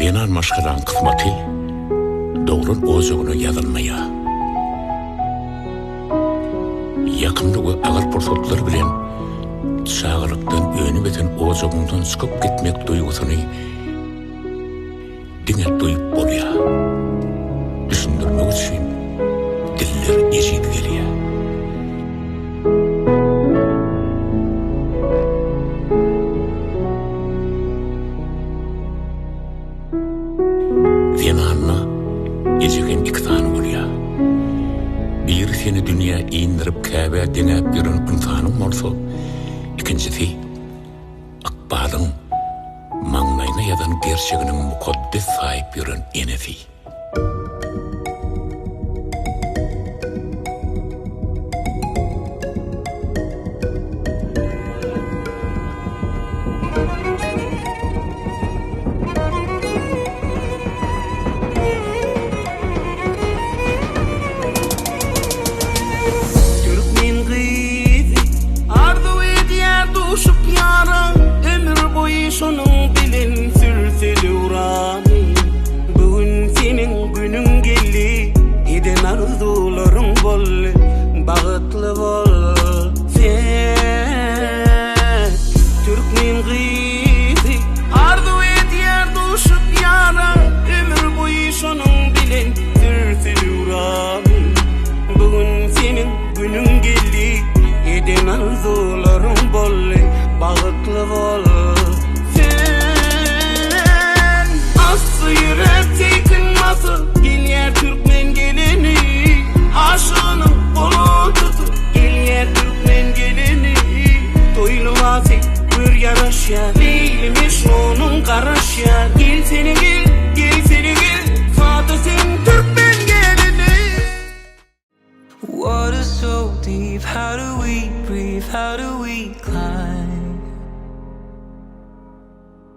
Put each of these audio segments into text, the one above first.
Zenan maşgalaň kysmaty doglan ojagyna ýazylmaýar. Ýakymly we agyr pursatlar bilen çagalykdan önüp-ösen ojagyňdan çykyp gitmek duýgusyny diňe duýup bolýar. Düşündirmek üçin diller ejiz gelýär. Zenanda eje hem iki sany bolýar. Biri seni dünýä indirip Käbä deňäp ýören ynsanyň bolsa, ikinjisi ykbalyň maňlaýyna ýazan gerçeginiň mukaddes saýyp ýören enesi. Türkmen gyzy arzuw edýär duşup ýara, Ömür boýy şonuň bilen sürse döwrany. Bu gün seniň günüň geldi, Eden arzuwlaryň boldy, Bagtly bol sen. Türkmen gyzy arzuw edýär duşup ýara, Ömür boýy şonuň bilen sürse döwrany. Bu gün seniň günüň geldi, Eden arzuwlaryň boldy, Bagtly bol sen. Asly ýürek teýkin basyp, Gelýär türkmen gelini. Aşygynyň goluny tutup, Gelýär türkmen gelini. Toý lybasy gör ýaraşýar, Leýli Mejnunyň garaşýar. Gelsene gel, gelsene gel, Sada sen türkmen gelini. Water so deep, how do we breathe? How do we climb?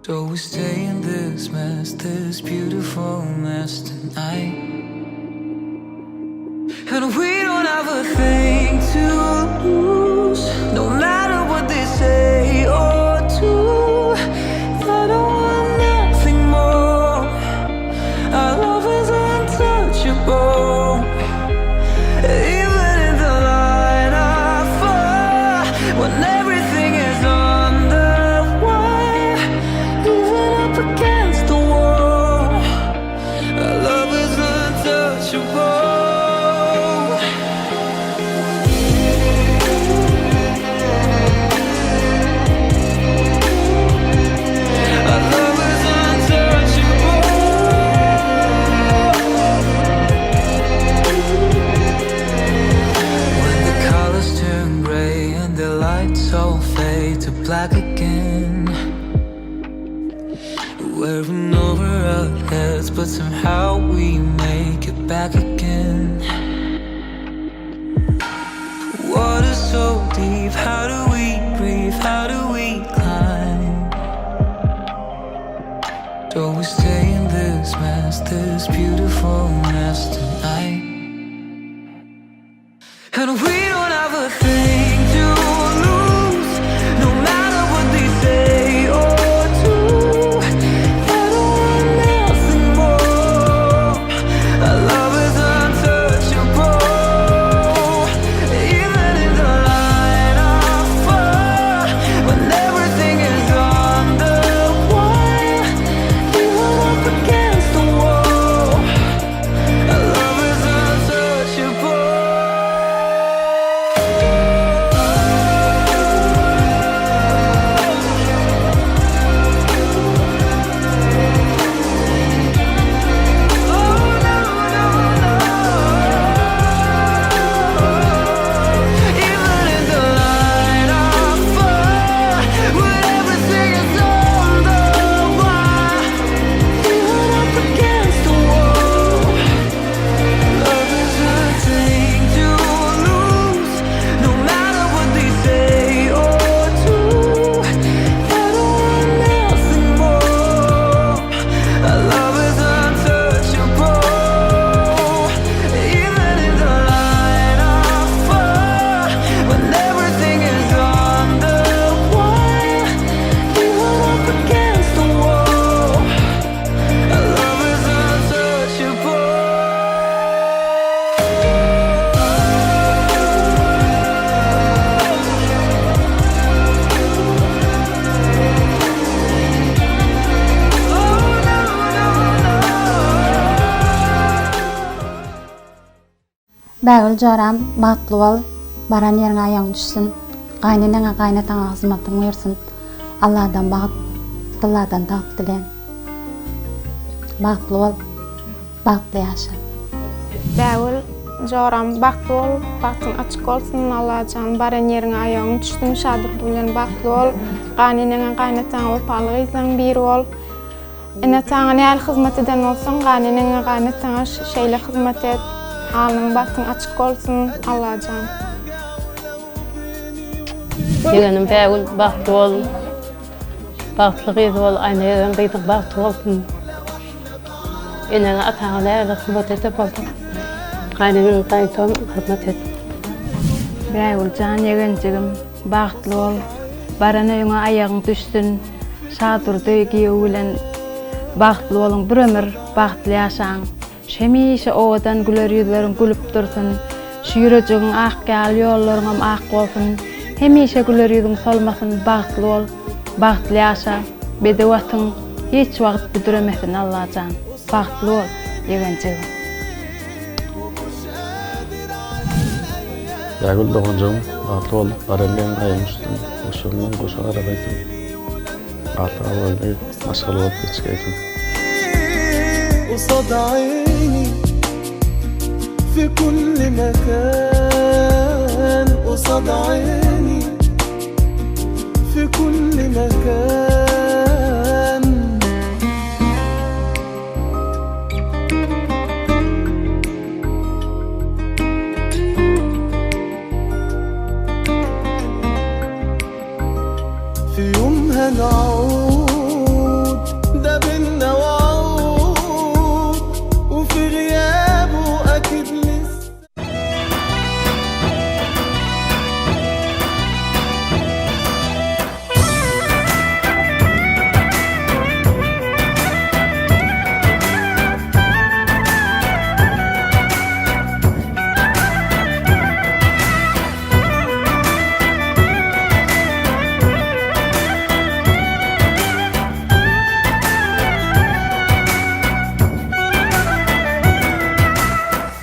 Do we stay in this mess, this beautiful mess tonight? And we don't have a thing to lose, no matter what they say or do. I don't want nothing more. Our love is untouchable. Even in the line of fire, when everything is on the wire, even up against the wall, our love is untouchable. Our love is untouchable. When the colors turn gray and the lights all fade to black again. We're in over our heads, but somehow we make it back again. Water so deep, how do we breathe? How do we climb? Do we stay in this mess, this beautiful mess tonight? And we don't have a thing to lose, no matter what they say or do. I don't want nothing more. Our love is untouchable. Even in the line of fire, when everything is on the wire, even up against the wall, our love is untouchable. Bägül joram bagtly bol baran ýeriňe aýagyň düşsün gaýyneneňe gaýynataňa hyzmatyň buýursyn Alladan bagt Abdylladan tagt dileýän bagtly bol bagtly ýaşa. Bägül joram bagtly bol bagtyň açyk bolsun Allajan baran ýeriňe aýagyň düşsün Şadurdy bilen bagtly bol gaýyneneňe gaýynataňa wepaly gyzlaň biri bol Ene-ataňa nähili hyzmat eden bolsaň, gaýyneneňe, gaýynataňa şeýle hyzmat et. Alnyň bagtyň açyk bolsun, Allajan. Ýegenim Bägül bagtly bol. Bagtly gyz bol, Aýna ýegen gyzyň bagty bolsun. Eneňe ataňa nähili hyzmat eden bolsaň, gaýyneneňe gaýynataňa hyzmat et. Bägül jan ýegenjigim bagtly bol. Baran öýüňe aýagyň düşsün. Şadurdy giýew bilen bagtly boluň bir ömür bagtly ýaşaň. Şu hemişe owadan güler ýüzleriň gülüp dursun. Şu ýürejigiň ak ýaly ýollaryňam ak bolsun. Hemişe güler ýüzüň solmasyn bagtly bol bagtly ýaşa bedew atyň hiç wagt büdremesin Allajan bagtly bol ýegenjigim. Bägül doganjygym bagtly bol baran ýeriň aýagyň düşsün goşagyňdan goşa garagaýsyn atly abraýly maşgala bolup ýetişgeýsiň. قصاد عيني في كل مكان قصاد عيني في كل مكان في يوم هنعود ده بينا وعود وفي غيابه أكيد لسه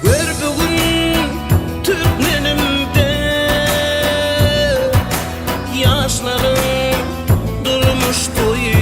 Gör bu gün türkmenimde Ýaşlaryň durmuş toýy.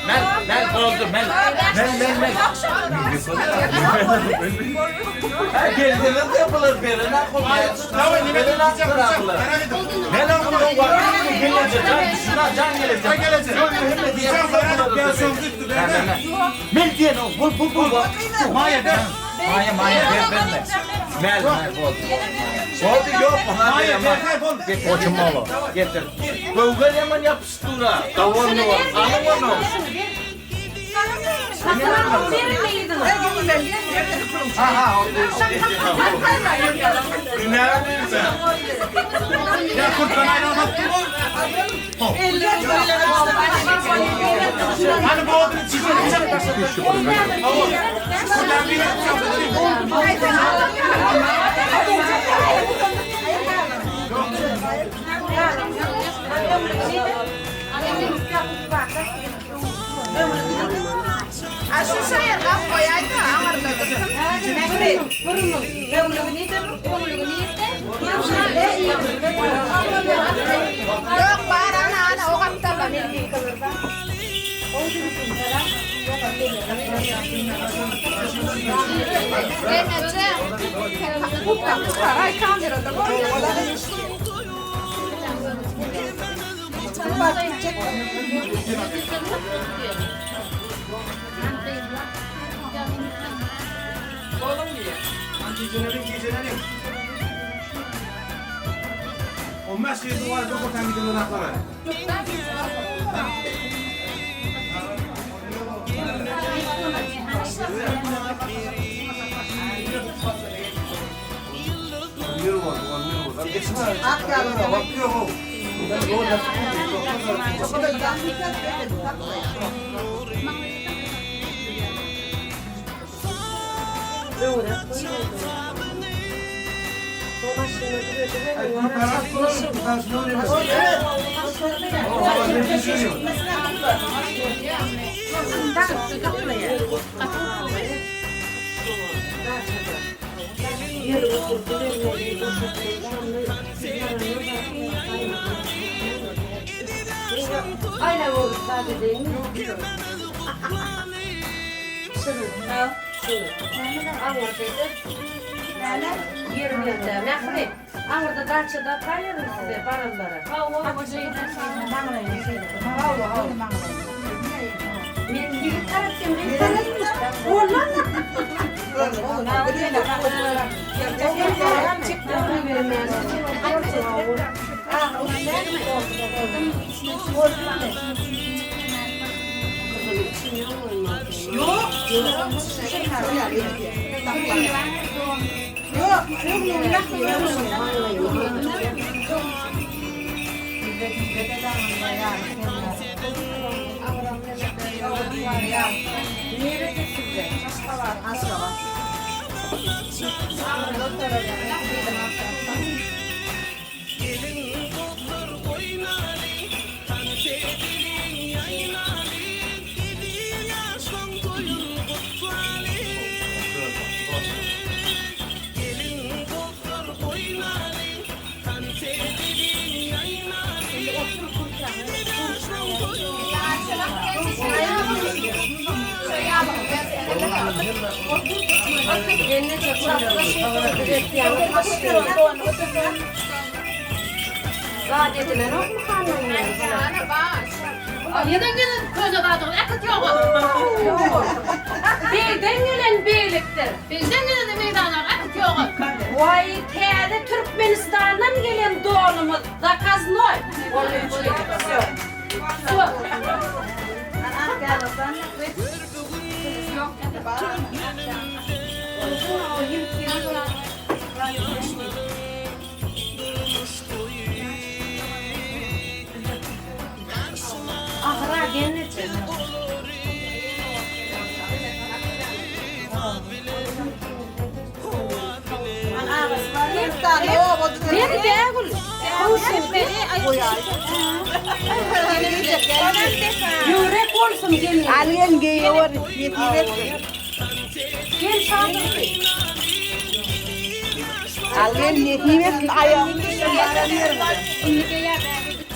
Mel, mel, boldy, mel. Mel, mel, mel. Mel diýen o, bu, bu, bu. Maýa, maýa, maýa, ber, berme. Mel, mel, boldy. Boldy, ýok, maýa, ber, boldy. Getir. Getir. Göwher ýaman ýapyşyp dur-a. Dowolny bol. Alyň ony. Begden gelen beglikdir. Begden geleni meýdana äkit ýoga. Waý täze Türkmenistandan gelen donumyz zakaznoý. Ony üç gezek wsýo. Wsýo. Ahyra gelneje. Men Bägül. Ýürek bolsun gelin. Al gel geýiwer, ýetip etsin. Gel Şadurdy. Al gel nesip etsin aýagyň düşsün baran ýeriňde. Indi geýer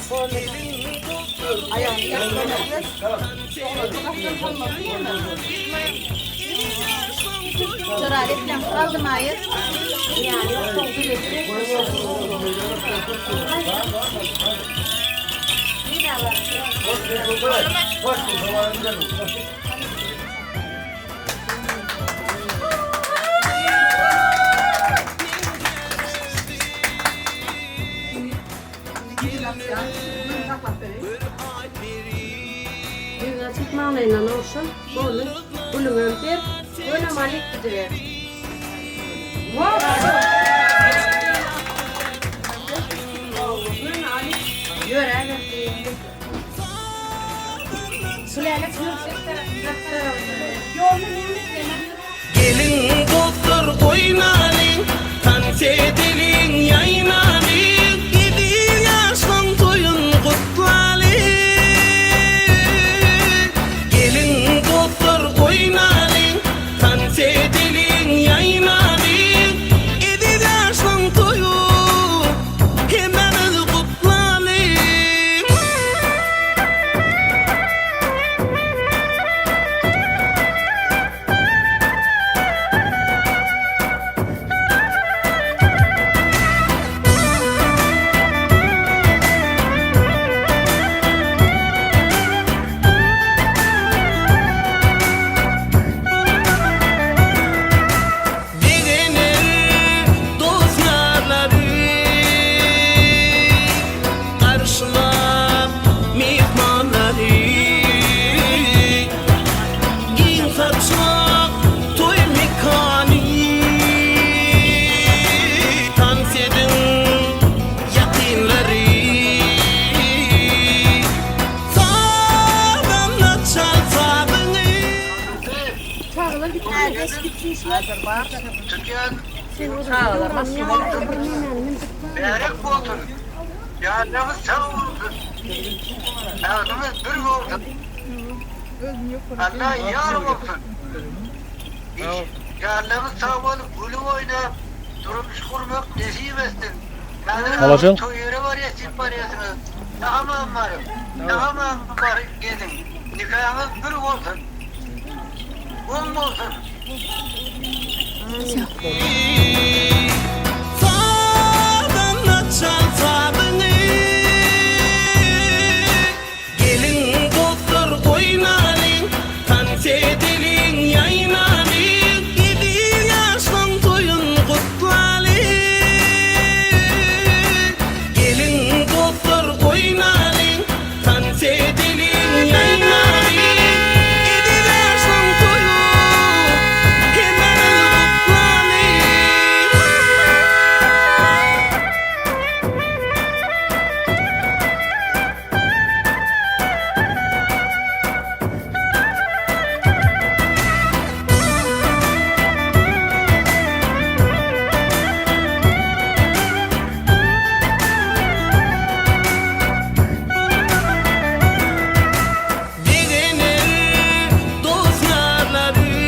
Bägül. Ýüzüňi açyp maňlaýyndan ogşa, boldy. Gülüňem ber, gönem alyp gidiber. Göni alyp ýöräber diýdi. Geliň dostlar oýnalyň, tans edeliň, ýaýnalyň, Eziz ýaşlaň toýun gutlalyň. Geliň dostlar oýnalyň, tans edeliň, ýaýnalyň, Eziz ýaşlaň toýun hemmämiz gutlalyň. Begener dost-ýarlary Garşylap myhmanlary. Giň saçak toý mekany. Tans ediň ýakynlary. Sazanda çal sazyňy. Bärek bolsun! Ýanyňyz sag bolsun! Bagtyňyz bir bolsun! Alla ýar bolsun! Ýanyňyz sag bolup, gülüp oýnap, durmuş gurmak nesip etsin! Häzir agam toý ýere barýas diýip barýasyňyz. Sagamam baryň! Sagamam baryp geliň! Nikaňyz bir bolsun! Oň bolsun! Sazanda çal sazyňy. Geliň dostlar oýnalyň, tans edeliň, ýaýnalyň, Eziz ýaşlaň toýun gutlalyň. Geliň dostlar oýnalyň, Tans edeliň, ýaýnalyň, Eziz ýaşlaň toýun hemmämiz gutlalyň. Begener dost-ýarlary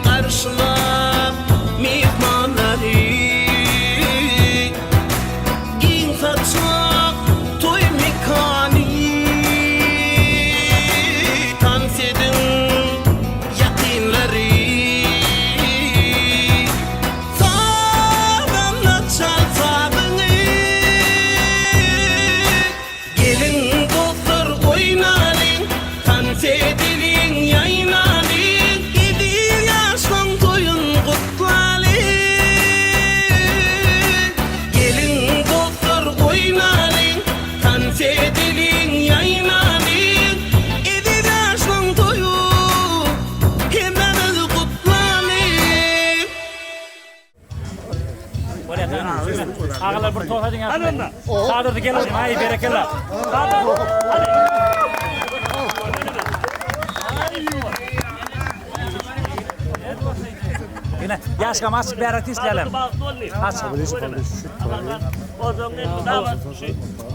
Garşylap myhmanlary Giň saçak toý mekany Tans ediň ýakynlary Sazanda çal sazyňy Geliň dostlar oýnalyň Tans edeliň ýaýnalyň Eziz ýaşlaň toýun gutlalyň Geliň dostlar oýnalyň Tans edeliň ýaýnalyň Eziz ýaşlaň toýun hemmämiz gutlalyň. Agalar bir tost aýdyň ýa. Sadyrdy gel oglum, aý berekella. Sadyr. Hadi. Ine, ýaşgam açyk bärak işleýärler. Açyk.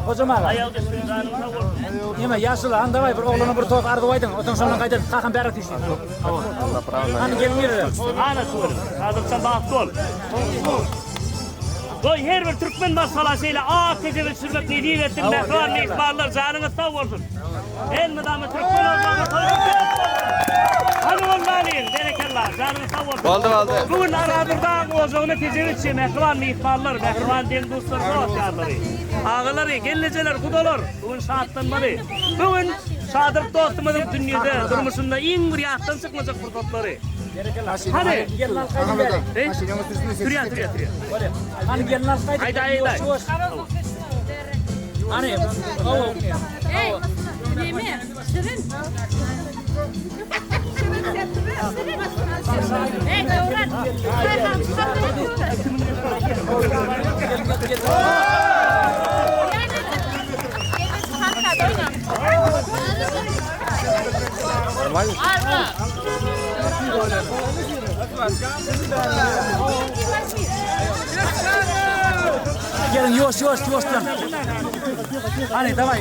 Hojam aga. Neme, ýaşuly, hany daway bir oglana bir tost arzuw aýdyň. Onsoň şondan gaýdyp kakam bärak işleýär. Hany gelin nirede? Ana şol. Sadyrjan bagtly bol. Goý her bir türkmen maşgala şeýle ak kejebe düşürmek nesip etsin mähriban myhmanlar janyňyz sag bolsun. Elmydama türkmen bolmagyňyz toýuňyz köp bolsun. Hany bolmalyň berekella janyňyz sag bolsun. Boldy boldy. Bu gün Aradurdy agaň ojagyna kejebe düşýän mähriban myhmanlar, mähriban deň-duşlar, dost-ýarlary, agalary, gelnejeler, gudalar bu gün şatlanmaly. Bu gün Şadyrt dostumyzyň dünýede, durmuşynda iň bir ýatdan çykmajak pursatlary. Hany. Sürýär, sürýär, sürýär. Hany gelin alyp gaýdyň. Aýda, aýda. Hany. Hawa. Ey, neme? Şirin. Ey, Döwran. Geliň ýuwaş ýuwaş ýuwaşdan. Hany daway.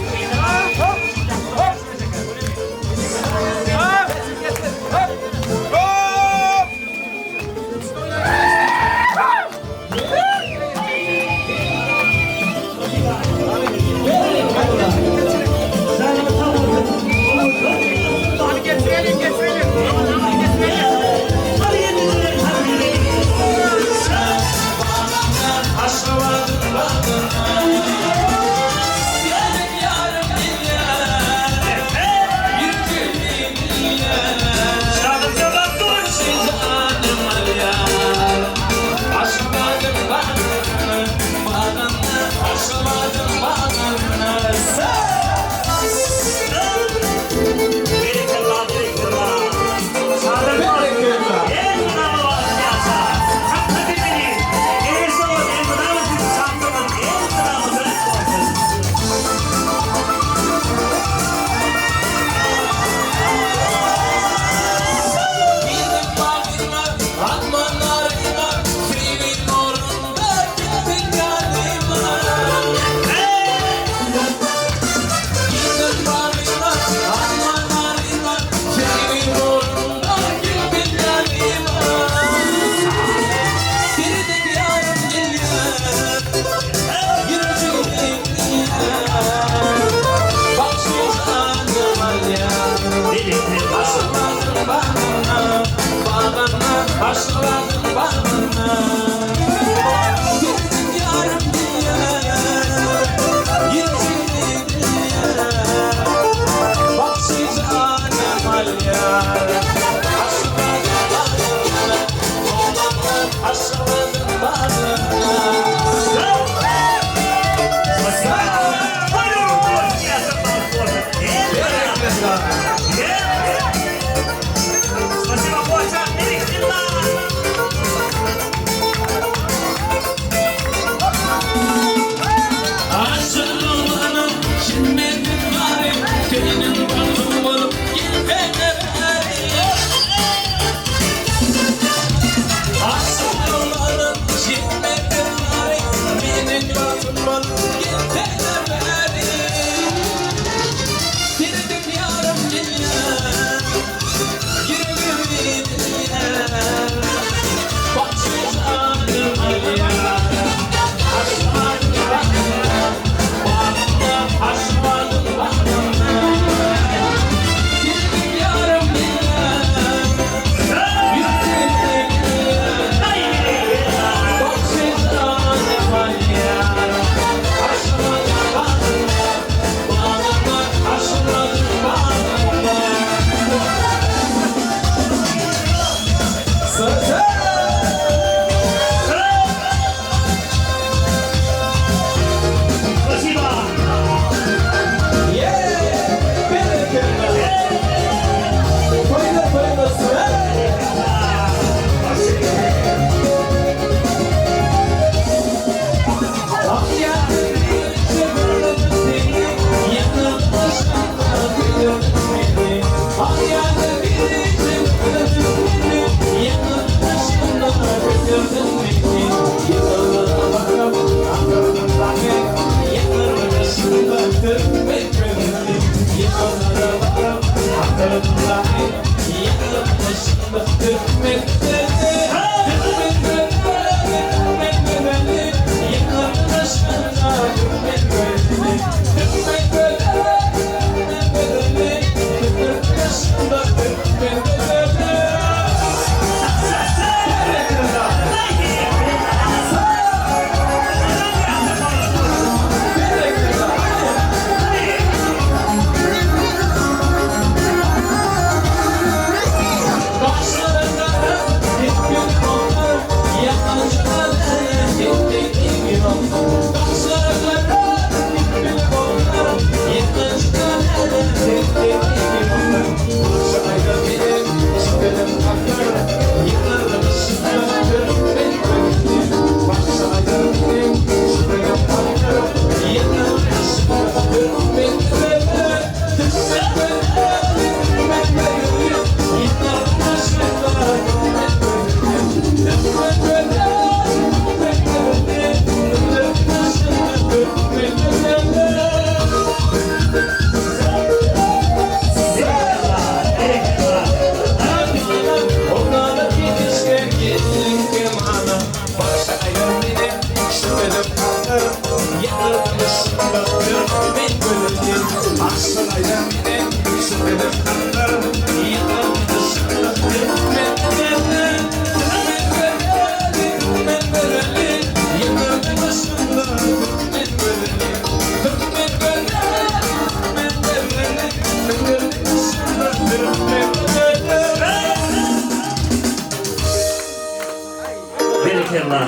Berekella,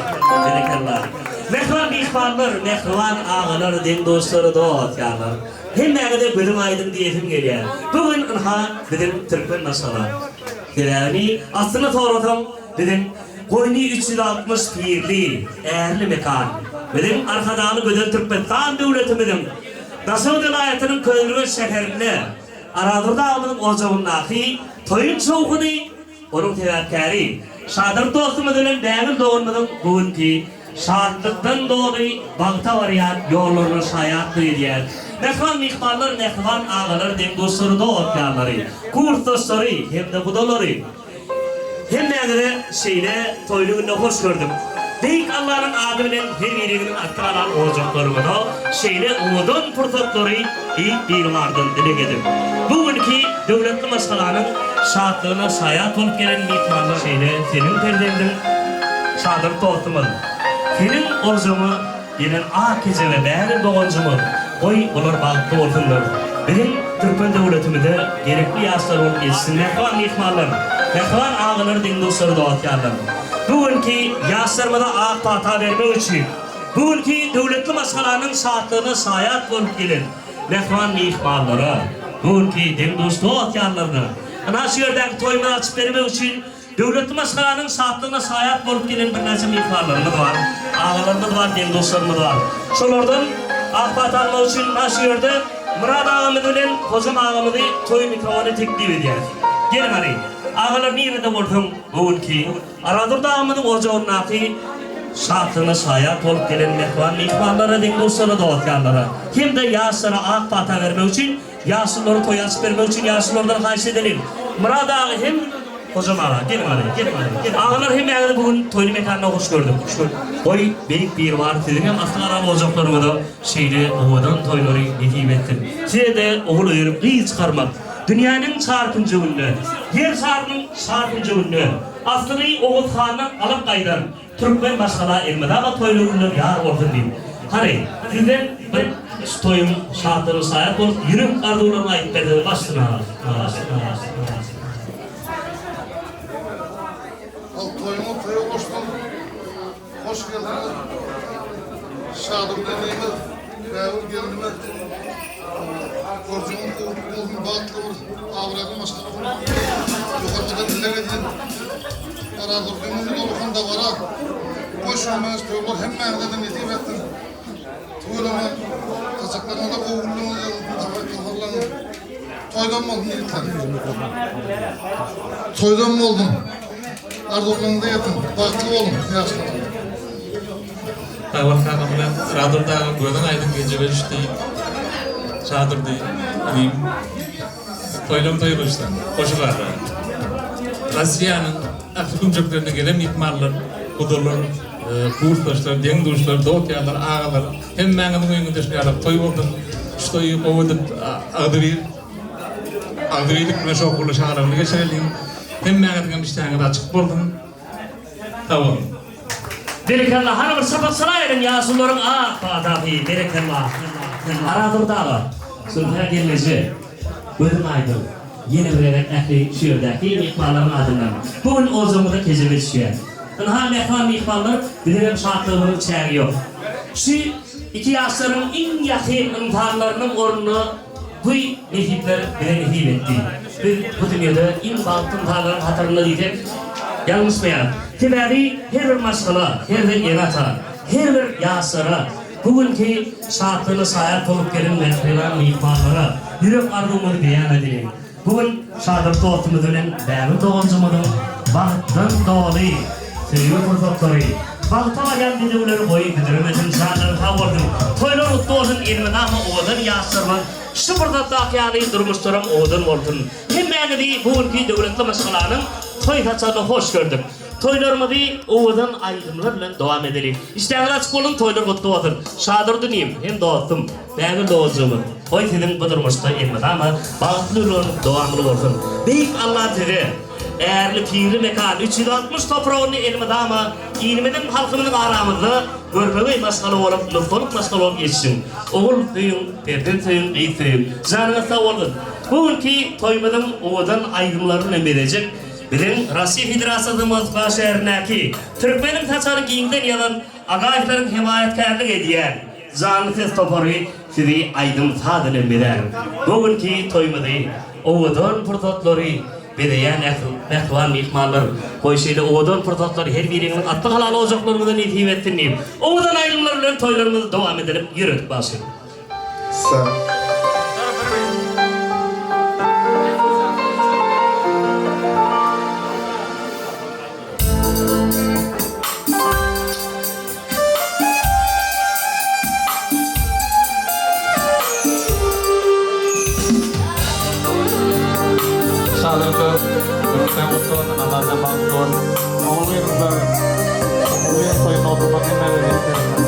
berekella. Mähriban myhmanlar, mähriban agalar, deň-duşlar, dost-ýarlar. Hemmäňize gözüň aýdyň diýesim gelýär. Bu gün ynha biziň türkmen maşgala. Sebäbini aslyny sorasaň biziň goýny 360 pirli, ärli mekan. Biziň Arkadagly gözel Türkmenistan döwletimiziň Daşoguz welaýatynyň Köneürgenç şäherinde Arazurdy agamyzyň ojagyndaky toýuň şowhuny Onuň sebäpkäri, Şadyr dostumyz bilen Bägül doganymyzyň bu günki şatlykdan doly bagta barýan ýollaryna şaýatlyk edýär. Mähriban myhmanlar, mähriban agalar, deň-duşlary, dost-ýarlary, kursdaşlary hem-de gudalary! Hemmäňizi şeýle toýly günde hoş gördük. Beýik Allanyň ady bilen her biriňiziň asty galan ojaklaryňyza şeýle owadan pursatlary Beýik Biribardan dileg edip, bu günki döwletli maşgalanyň şatlygyna şaýat bolup gelen myhmanlar şeýle seniň perzendiň Şadyr dostumyz, seniň ojagyňa Gelen ak kejebe bägül doganjygymyz, goý, bular bagtly bolsunlar. Biziň türkmen döwletimize gerekli ýaşlar bolup ýetişsin. Mähriban myhmanlar, mähriban agalar, deň-duşlar, dost-ýarlar! Bu günki ýaşlarymyza ak pata bermek üçin, bu günki döwletli maşgalanyň şatlygyna şaýat bolup gelen mähriban myhmanlara, bu günki deň-duş, dost-ýarlaryna, ynha şu ýerdäki toýumyzy açyp bermek üçin Döwletli maşgalanyň şatlygyna şaýat bolup gelen birnäçe myhmanlarymyz bar, agalarymyz bar, deň-duşlarymyz bar. Şolardan ak pata almak üçin ynha şu ýerde Myrat agamyz bilen Hojam agamyzy toý mikrofona teklip edýäris. Geliň hany, agalar nirede bolsaň bu günki Arazurdy agamyzyň ojagyndaky şatlygyna şaýat bolup gelen mähriban myhmanlara, deň-duşlara, dost-ýarlara hem-de ýaşlara ak pata bermek üçin Ýaşululary toýa açyp bermek üçin ýaşululardan haýyş edeliň. Myrat aga hem Hojam aga, geliň hany, geliň hany, geliň. Agalar hemmäňizi bu gün toýly mekanda hoş gördük. Goý, Beýik Biribar siziň hem asly galan ojaklaryňyza şeýle owadan toýlary nesip etsin. Size-de ogul öýerip gyz çykarmak, dünýäniň çar künjeginde, Ýer şarynyň çar künjeginde aslyny Oguz handan alyp gaýdan Türkmen maşgala elmydama toýly günler ýar bolsun diýip. Hany, sizden bir şu toýuň şatlygyna şaýat bolup, ýürek arzuwlaryňy aýdyp berseňiz başsyn aga. Al toýuňyz toýa goşsun. Hoş geldiňiz. Şadurdy inimiz, Bägül gelnimiz. Horjunyň gowulyk bolsun, bagtly bir abraýly maşgala boluň. Ýokarkydan dileg edýän. Arazurdynyň uly dabara. Goý şuňa meňzeş toýlar hemmäňize-de nesip etsin. Tüweleme, saçaklaryňyza gowy günleriňiz ýazylsyn, tabarlaryňyz toýdan bolsun ýigitler. Toýdan bolsun. Arzuwlaryňyza ýetiň, bagtly boluň ýaşlar. Sag bol kakam bilen Şadurdy aga gözüň aýdyň kejebe düşdi. Şadurdy inim. Toýlam toý goşsa. Goşa garra. Rossiýanyň ähli künjeklerinden gelen myhmanlar, gudalar, kursdaşlar, deň-duşlar, dost-ýarlar, agalar hemmäňiziň öýüňizde şuny ýaly toý bolsun. Şu toýy gowy edip agzybir agzybirlik bilen şowhunly şagalaňly geçireliň. Hemmäňiziň hem işdäňiz açyk bolsun. Sag boluň. Berekella hany bir çapak çalaýylyň ýaşulularyň ak patasy berekella Arazurdy aga Zülpä gelneje gözüň aýdyň ýene bir gezek ähli şu ýerdäki myhmanlaryň adyndan bu gün ojagyňyza kejebe düşýär ynha mähriban myhmanlar biziňem şatlygymyzyň çägi ýok şu iki ýaşlaryň iň ýakyn ynsanlarynyň ornuna Bu nesipler bize nesip etdi. Biz bu dünýede iň bagtly ynsanlaryň hatarynda diýsek, ýalňyşmaýarys. Sebäbi her bir maşgala, her bir ene-ata, her bir ýaşlara bu günki şatlygyna şaýat bolup gelen mähriban myhmanlara ýürek arzuwymyzy beýan edeliň. Bu gün Şadyr dostumyz bilen Bägül doganjygymyzyň bagtdan doly söýgi pursatlary, bagta barýan bedewleri goý büdremesin, janlary sag bolsun, toýlar gutly bolsun, elmydama owadan ýaşlarymyz şu pursatdaky ýaly durmuşlaram owadan bolsun. Hemmäňizi bu günki döwletli maşgalanyň toý saçagyna hoş gördük. Toýlarymyzy owadan aýdymlar bilen dowam edeliň. Işdäňiz açyk bolsun, toýlar gutly bolsun. Şadurdy inim hem dostum, Bägül doganjygymyz, goý siziň bu durmuşda elmydama bagtly ömrüňiz dowamly bolsun. Beýik Allam size ärli pirli mekan 360 topragyny elmydama ilimiziň halkymyzyň aramyzda görmegeý maşgala bolup nusgalyk maşgala bolup ýetişiň. Ogul söýüň, perzent söýüň, gyz söýüň. Janyňyz sag bolsun. Bu günki toýumyzyň owadan aýdymlary bilen bezejek Biziň Russiýa Federasiýasynyň Moskwa şäherindäki Türkmeniň saçagyny giňden ýazan Agaýewleriň hemaýatkärlik edýän Janly ses topary sizi aýdym-saz bilen bezär. Bu günki toýumyzy owadan pursatlary bezeýän mähriban myhmanlar, goý şeýle owadan pursatlary her biriňiziň atly halal ojaklaryňyza nesip etsin diýip, owadan aýdymlar bilen toýlarymyzy dowam edelim, ýöredip bagşy. Şadyrda durmuşyň gutly bolsun Allajan bagtly bol. Ogul gyzyňda ogul gyz toýunda oturmak hemmämize nesip etsin.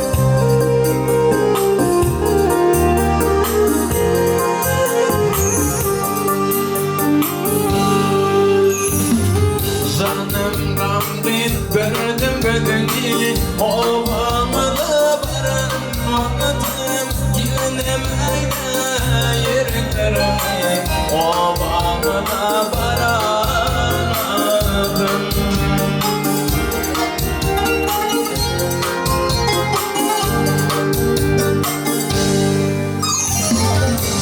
Janym gamgyn gördüm gözüňi Obamyza baran wagtym Gelinem aýda ýüreklerimi Obamyza baran wagtym.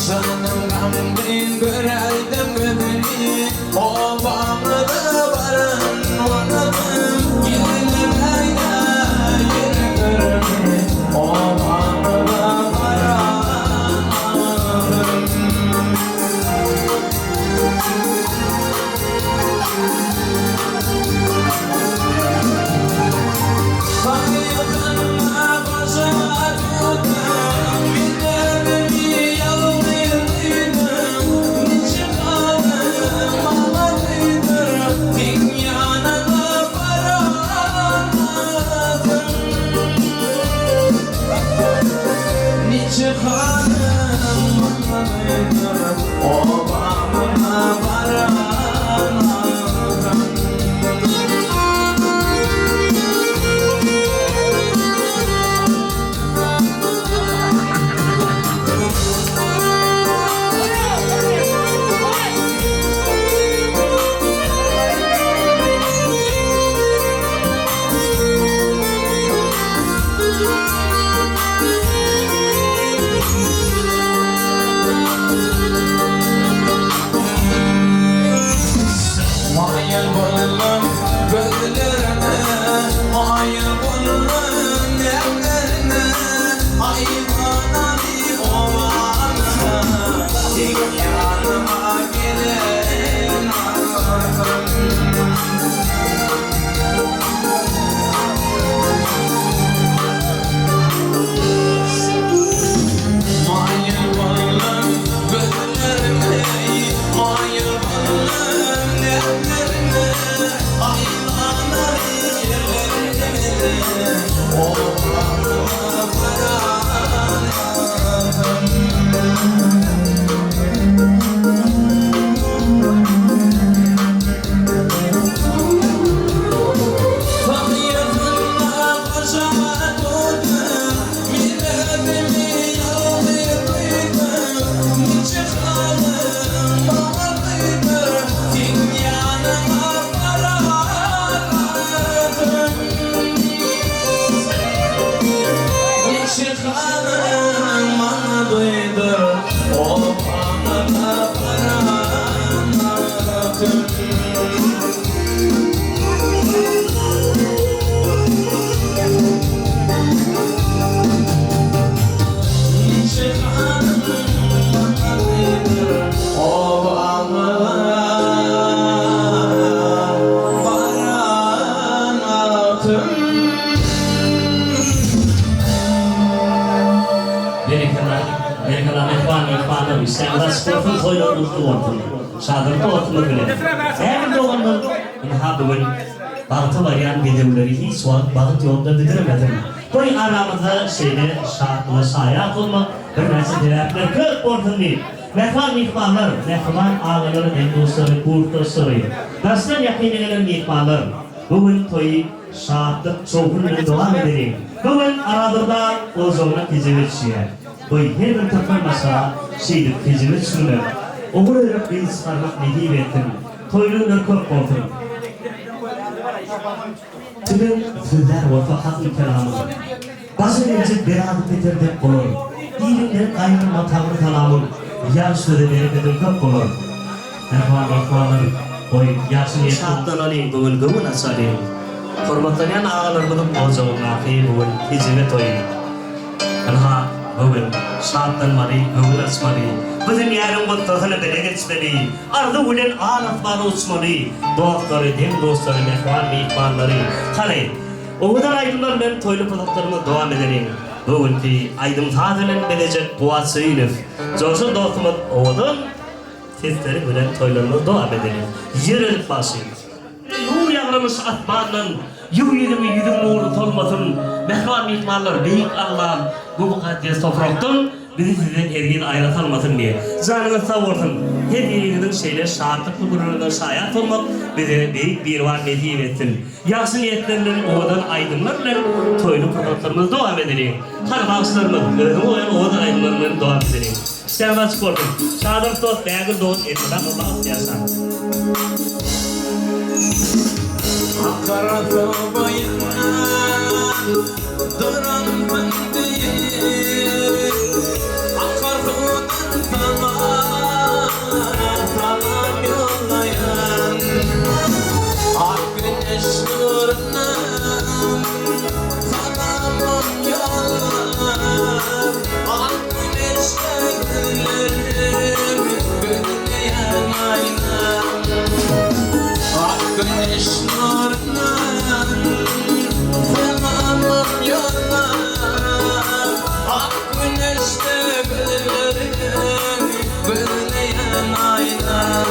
Janym gamgyn göräldim gözüni Obamyza baran wagtym Gelinem aýda ýüreklerimi Obamyza baran wagtym. Maýyl boldum gözlerine, maýyl boldum demlerine, Aýlanany obamyza, seň ýanyma gelen wagtym. Maýyl boldum gözlerine, maýyl boldum demlerine, Aýlanar ýerlerine, obamyza baran wagtym. Berekella, berekella mähriban myhmanlar, işdäňiz açyk bolsun, toýlar gutly bolsun. Şadyrdy dostumyz bilen. Ähli doganlar, ynha bu gün. Bagta barýan bedewleri hiç wagt bagt ýolunda büdremesin. Goý aramyzda şeýle şatlyga şaýat bolmak birnäçe sebäpler köp bolsun diýip, mähriban myhmanlar, mähriban agalary, deň-duşlary, kursdaşlary, daşdan ýakynda gelen myhmanlar, bu gün toýy şatlyk, şowhun bilen dowam edeliň. Bu gün Arazurda ojagyna kejebe düşýär. Goý her bir türkmen maşgala şeýdip kejebe düşürmek, ogul örüp gyz çykarmak nesip etsin. Toýly günler köp bolsun. Siziň sözlär bolsa hakyl kelamyň. Başa geljek belady peter dek bolar. Iliňden gaýgyrma Taňry salamyň. Ýagşy söze berekediň köp bolar. Mähriban myhmanlar, goý, ýagşy niýetli. Şatlanalyň, bu gün göwün açalyň. Hormatlanýan agalarymyzyň ojagyndaky bu gün kejebe toýy. Ynha, bu gün şatlanmaly, göwün açmaly. Bu dünýäniň gussasyny bile geçmeli. Arzuw bilen al asmana uçmaly. Dostlary, deň-duşlary, mähriban myhmanlary. Hany, owadan aýdymlar bilen toýly pursatlarymyzy dowam edeliň. Bu günki aýdym-saz bilen bezejek Kuwwat Söýünow, joşan dostumyz owadan sesleri bilen toýlarymyzy dowam edeliň. Ýöredik bagşy. Nur ýagramyş asmandan, Ýuw ýüzüňi ýüzüň nury solmasyn. Mähriban myhmanlar, Beýik Allam bu mukaddes toprakdan bizi sizden hergiz aýra salmasyn diýe. Janyňyz sag bolsun. Her biriňiziň şeýle şatlykly günüňizden şaýat bolmak bize Beýik Biribar nesip etsin. Ýagşy niýetler bilen owadan aýdymlar bilen toýly pursatlarymyzy dowam edeliň. Hany bagşylarymyz özüňi goýan owadan aýdymlar bilen dowam edeliň. Işleriňiz açyk bolsun. Şadyryk dost Bägül dost elmydama bagtly ýaşaň. Akar boýunda duran gündiz Akar suwdan saňa salam ýollaýan Ak güneş nurundan salamym ýollar Ak güneşde gözlerim gözleýän aýnam Ak güneş nurundan salamym ýollar Ak güneşde gözlerim gözleýän aýnam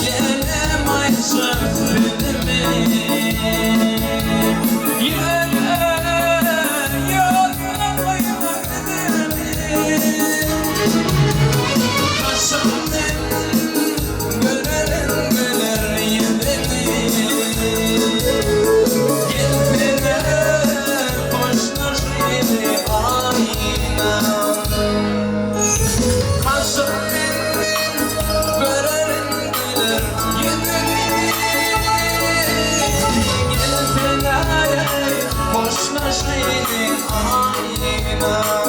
Lälem aýtjak sözümi Ýöne ýolda goýma bizimi Kaşym men görerin güler ýüzüňi Gelsene hoşlaşaýly aýnam Kaşym men görerin güler ýüzüňi Gelsene hoşlaşaýly aýnam.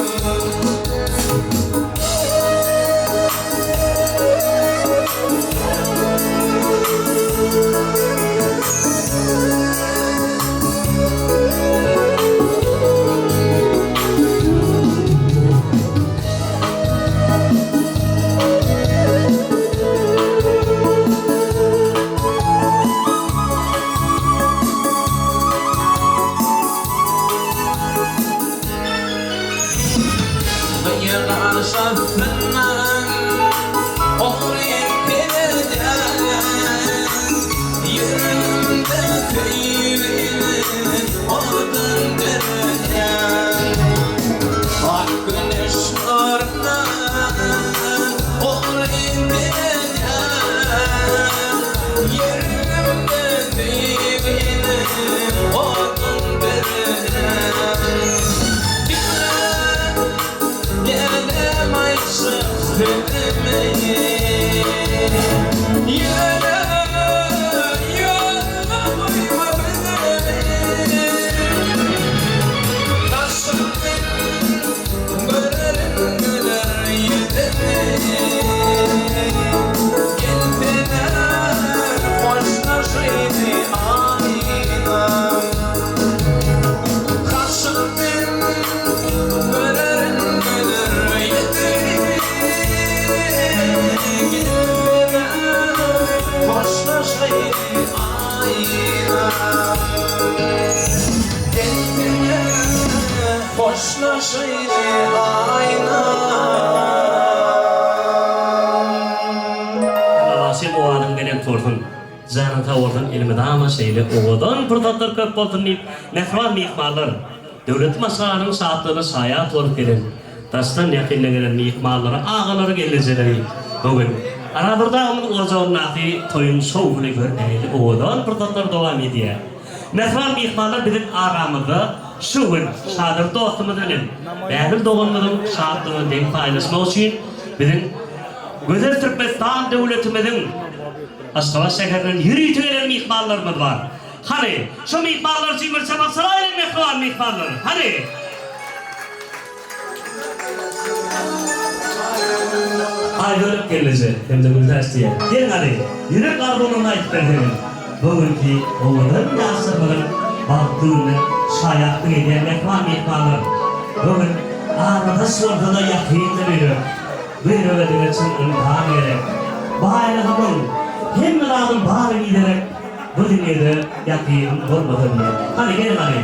Gyýylan şatlyndan Ogryň perden Ýüregimde söýgini Odun döredýän Ak güneş nurundan Ogryň perden Ýüregimde söýgini Odun döredýän Diňle Nädem aýtjak sözümi Ýöne ýoluna goýma bizimi Daşymdan görerin güler ýüzüňi Gelsene hoşlaşaýly aýnam Kaşymdan Görerin güler ýüzüňi Gelsene hoşlaşaýly aýnam Gelsene hoşlaşaýly aýnam. Janyň sag bolsun elmydama şeýle owadan pursatlar köp bolsun diýip mähriban myhmanlar döwletli maşgalanyň şatlygyna şaýat bolup gelen daşdan ýakyndan gelen myhmanlary agalary gelnejeleri bu gün Arazurdy agamyzyň ojagyndaky toýuň şowhuny gör nähili owadan pursatlar dowam edýär. Mähriban myhmanlar biziň aramyzda şu gün Şadurdy dostumyz bilen Bägül doganymyzyň şatlygyny deň paýlaşmak üçin biziň gözel Türkmenistan döwletimiziň Aşgabat şäherinden ýörite gelen myhmanlarymyz bar. Hany, şu myhmanlar üçin bir çapak çalaýlyň mähriban myhmanlar. Hany! Aýbölek gelneje hem-de Gültäç diýýär. Geliň hany, ýürek arzuwlaryňyzy aýdyp berseňiz. Bu günki owadan ýaşlarymyzyň bagtly gününe şaýatlyk edýän mähriban myhmanlar. Bu gün aradaş bolsa-da ýakyndyr ýürek. Bu ýürege diňe çyn ynsan gerek. Baýlygymyň, hemme zadym bary biderek, bu dünýede ýakynym bolmasa diýýär. Hany, geliň hany,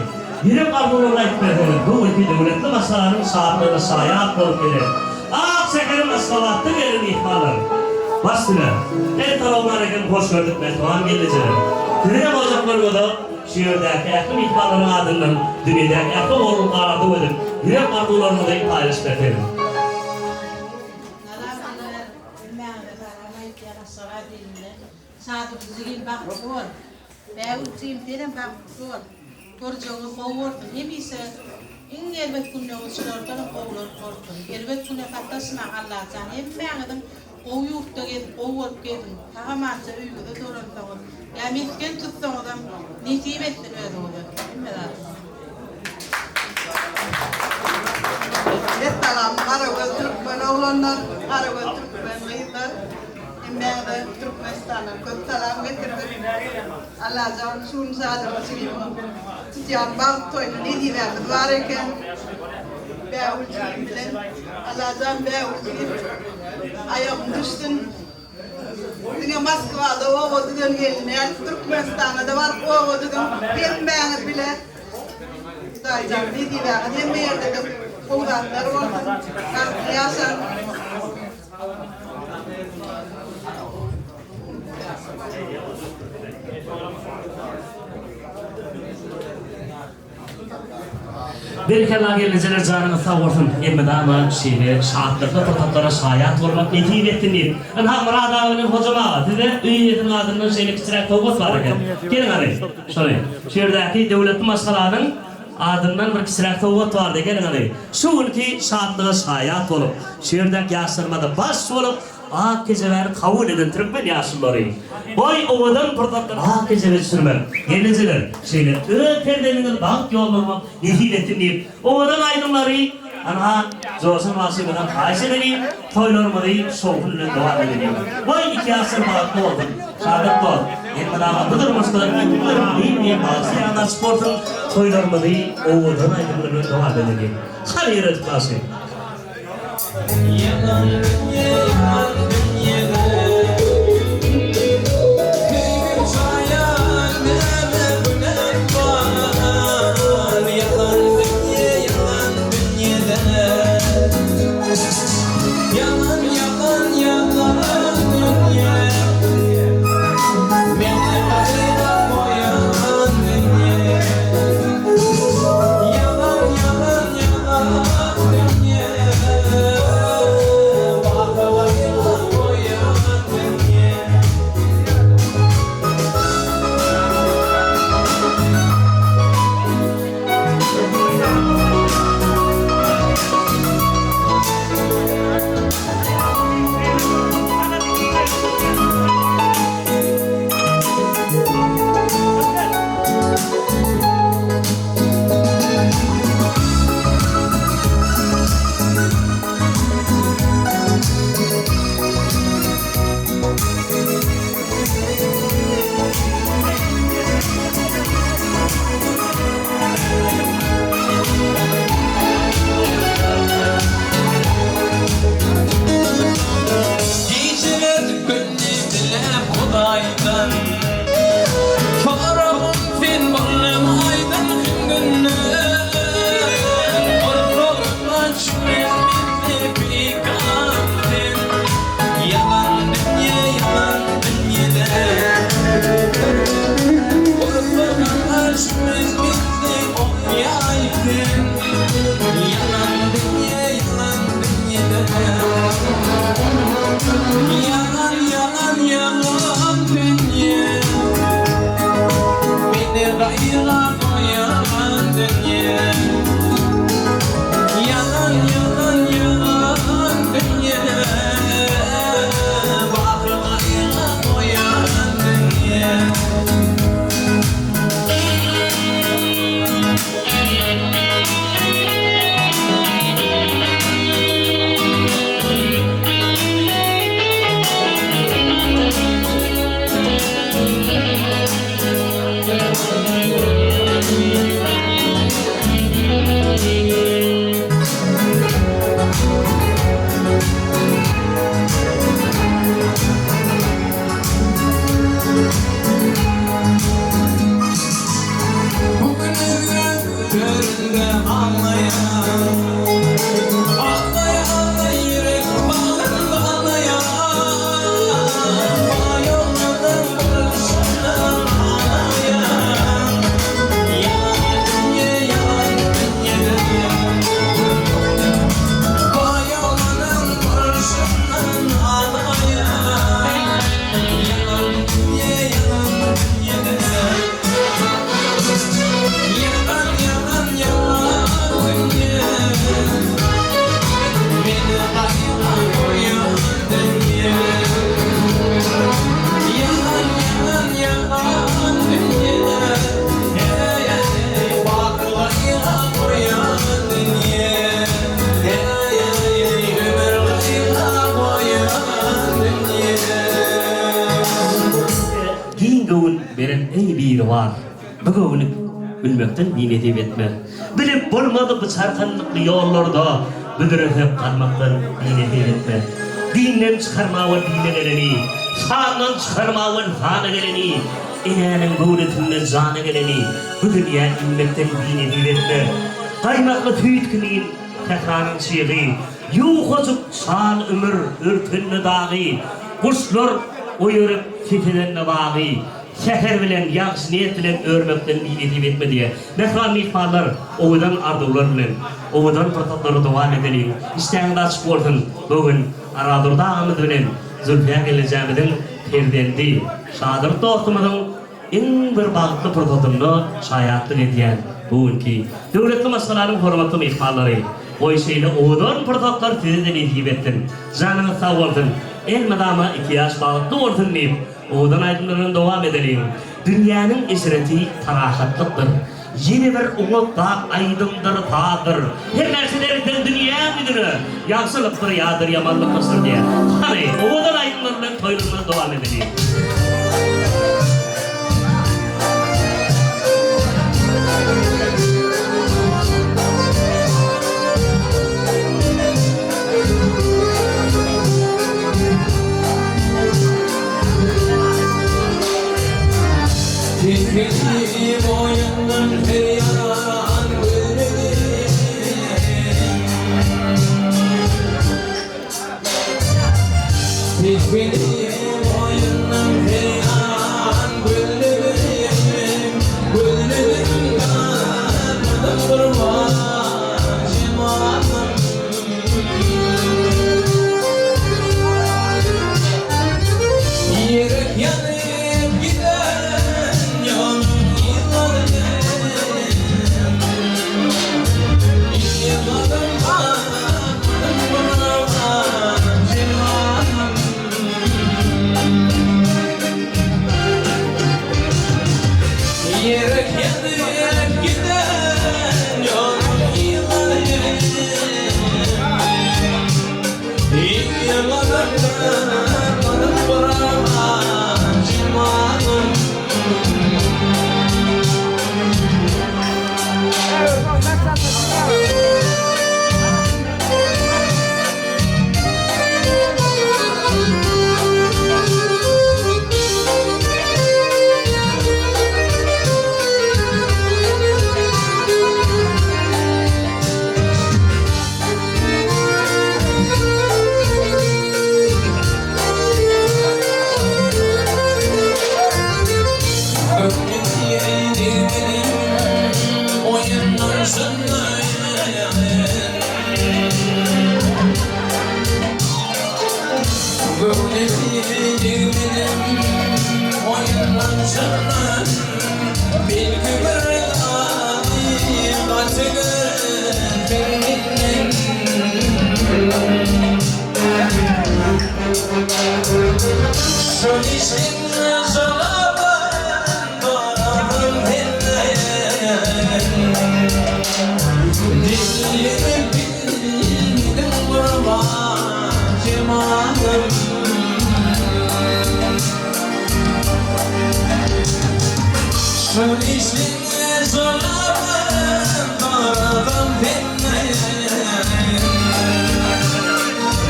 ýürek arzuwlaryňyzy aýdyp berseňiz, bu günki döwletli maşgalanyň şatlygyna şaýat bolup gelen ak şäherim Aşgabatdan gelen myhmanlar. Baş üstüne. Essalawmaleýkim, hoş gördük mähriban gelnejeler. Sizem ojaklaryňyza şu ýerdäki ähli myhmanlaryň adyndan dünýedäki ähli ogurlygy arzuw edip, ýürek arzuwlaryňyzy paýlaşyp berseňiz. Salam agalar, hemmäňize salam aýtýan Aşgabat ilinden. Şadurdy jigim bagtly bol. Bägül jigim senem bagtly bol. Görjegiňiz gowy bolsun. Hemişe iň erbet günleriňiz şulardanam gowular bolsun. Erbet güne sataşmaň Allajan hemmäňiziň gowy ýurtda gezip gowy bolup geziň. Sag-amanja öýüňize dolansaňyz ýa mesgen tutsaňyzam nesip etsin özüňize hemme zat. Essalam garagöz türkmen oglanlar garagöz türkmen gyzlar hemmäňize Türkmenistandan köp salam getirdik Allajan şu gün Şadurdy jigimiň tutýan bagt toýuna nesibämiz bar eken Bägül jigim bilen Allajan Bägül jigim aýagyň düşsün Diňe Moskwada oba düzen gelin däl Türkmenistanda-da baryp oba düzüň hemmäňiz bile Hudaýjan nesibäňiz hemme ýerde-de gowy zatlar bolsun bagtly ýaşaň. Berekella gelnejeler janyňyz sag bolsun elmydama şeýle şatlykly pursatlara şaýat bolmak nesip etsin diýip. Ynha Myrat aga bilen Hojam aga size öý eýesiniň adyndan şeýle kiçiräk sowgat bar eken. Geliň hany şony şu ýerdäki döwletli maşgalanyň adyndan bir kiçiräk sowgat bardy geliň hany şu günki şatlyga şaýat bolup şu ýerdäki ýaşlarymyza baş bolup Ak kejebäni kabul eden türkmen ýaşululary, Goý, owadan pursatlary ak kejebe düşürmek, gelnejeler, şeýle öz perzendiňizi bagt ýoluna urmak nesip etsin diýip, owadan aýdymlary, ynha, joşan bagşymyzdan haýyş edeliň, toýlarymyzy şowhun bilen dowam edeliň. Goý, iki asyr bagtly bolsun! Şadyk dost, elmydama bu durmuşda iň bir diýip bagşy ýaly açyk bolsun, toýlarymyzy owadan aýdymlar bilen dowam edeliň. Hany ýöredip bagşy! gaýga goýan dünýe. Ýalan, ýalan, ýalan dünýe. Baky gaýga goýan dünýe. Bu gün özge töründe aglaýan, Aglaýa aglaý ýürek bagrym baglaýan, Baý oglanlaň bolşundan aglaýan, Ýalan dünýe ýalan dünýe dünýe. Baý oglanlaň bolşundan aglaýan, Ýalan dünýe ýalan dünýe dünýe. Ýalan ýalan ýalan dünýe. Meni gaýga goýan dünýe. Ýalan ýalan ýalan dünýe. Heý heý baky gaýga goýan dünýe. Heý heý ömür gaýga goýan dünýe. Giň göwün beren eý Biribar, bu göwni gülmekden binesip etme. Bilip bolmaz bu çarkanlykly ýollarda büdresek galmakdan binesip etme. Dinden çykarmawa dine geleni, sandan çykarmawa sana geleni, enäniň göwresinde jana geleni bu dünýä inmekden binesip etme. Gaýmakly süýt kimin sähranyň çygy, ýukajyk çal ümür örtende dagy, Guşlar oýaryp ses edende bagy, Säher bilen, ýagşy niýet bilen örmekden binesip etme diýýär. Mähriban myhmanlar, owadan arzuwlar bilen, owadan pursatlary dowam edeliň. Işdäňiz açyk bolsun! Bu gün Aradurdy agamyz bilen Zülfiýa gelnejemiziň perzendi Şadurdy dostumyzyň Iň bir bagtly pursatynda şaýatlyk edýän bu günki döwletli maşgalanyň hormatly myhmanlary, goý şeýle owadan pursatlar size-de nesip etsin! Janyňyz sag bolsun, elmydama iki ýaş bagtly bolsun diýip, owadan aýdymlar bilen dowam edeliň! Dünýäniň eşreti parahatlykdyr. Ýene bir oňat zat aýdymdyr, sazdyr. Her näçe seretseň dünýäň ýüzüne, ýagşylykdyr ýadyr ýamanlyk gyşdyr diýýär. Hany, owadan aýdymlar bilen toýlarymyzy dowam edeliň. Tilkini boýundan her ýan gözledim. Tilkini boýundan her ýan gözledim. Gözledim tapmadym gurban jemalyn. Ýürek ýanyp giden ýoluň yzlary Ýygadym tapmadym gurban jemalym. Ýürek ýanyp giden ýoluň yzlary Göwnümi degmedim oýundan şyndan. Yşkyň jogabyn soradym senden. Dilimi bilmediň gurban jemalym. Şol yşkyň jogabyn soradym senden.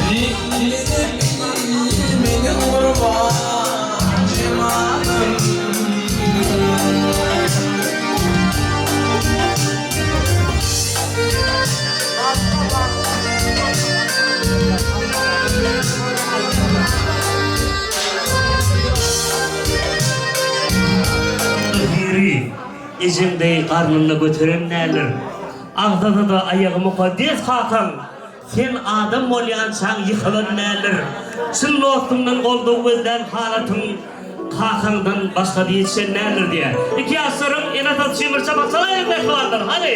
Dilimi bilmediň gurban jemalym. Biri, ejeň deý garnynda göteren däldir. Agzada-da aýagy mukaddes kakaň. Sen adam bolýançaň ýykylan däldir. Çyn dostuňdan goldaw gözlän halatyň kakaňdan başga ýetişen däldir diýýär. Iki ýaşlaryň ene-atasy üçin bir çapak çalaýyň mähribanlar, hany!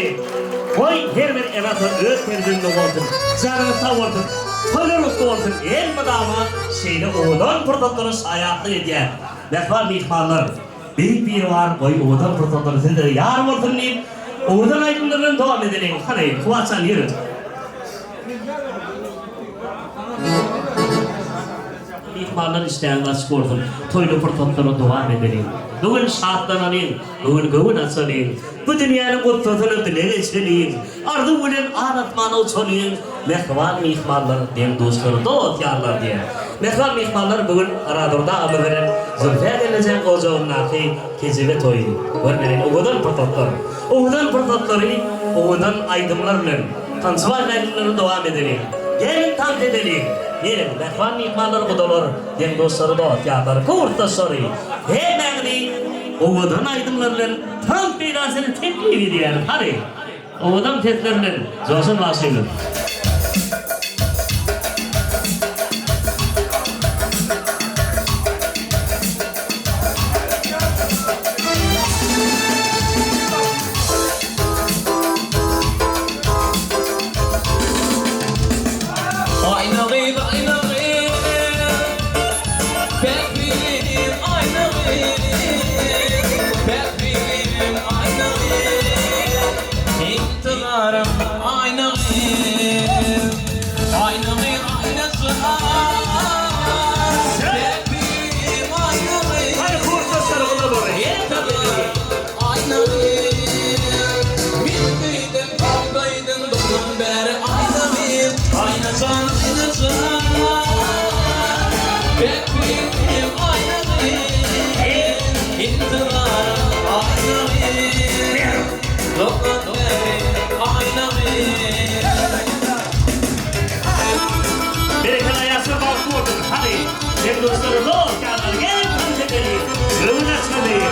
Goý, her bir ene-ata öz perzendine bolsun. Janyňyz sag bolsun, toýlar gutly bolsun, elmydama şeýle owadan pursatlara şaýatlyk edýän mähriban myhmanlar! Beýik Biribar goý owadan pursatlar sizlere ýar bolsun diýip, owadan aýdymlar bilen dowam edeliň. Hany, Kuwatjan ýör. Myhmanlar işdäňiz açyk bolsun. Toýly pursatlara dowam edeliň. Bu gün şatlanalyň, bu gün göwün açalyň. Bu dünýäniň gussasyny bile geçeliň. Arzuw bilen al asmana uçalyň, Mähriban myhmanlar, deň-duşlar, dost-ýarlar diýýär. Mähriban myhmanlar, bu gün Arazurdy agamyz bilen Zülfä gelnejeň ojagyndaky kejebe toýy. Görmeliň, owadan pursatlar. Owadan pursatlary owadan aýdymlar bilen, tançybaz aýdymlar bilen dowam edeliň. Geliň, tans edeliň! Geliň, mähriban myhmanlar, gudalar, deň-duşlary, dost-ýarlary, kursdaşlary, hemmäňizi owadan aýdymlar bilen tans meýdançasyna teklip edýäris. Hany! Owadan sesler bilen joşan bagşymyz. Aýna gyz, aýna gyz, Päk bilim, aýna gyz, Päk bilim, aýna gyz, Intizarym, aýna gyz, Aýna gyz, aýna jan, Päk bilim, aýna gyz, Intizarym, aýna gyz, Men söýdüm, sen söýdüň, Doglan bäri aýna gyz, Aýna jan, aýna jan, Päk bilim, aýna gyz, Intizarym, aýna gyz, Doglan bäri aýna gyz. Berekella ýaşlar bagtly bolsun hany deň duşlary dost ýarlar geliň tans edeliň göwün açalyň.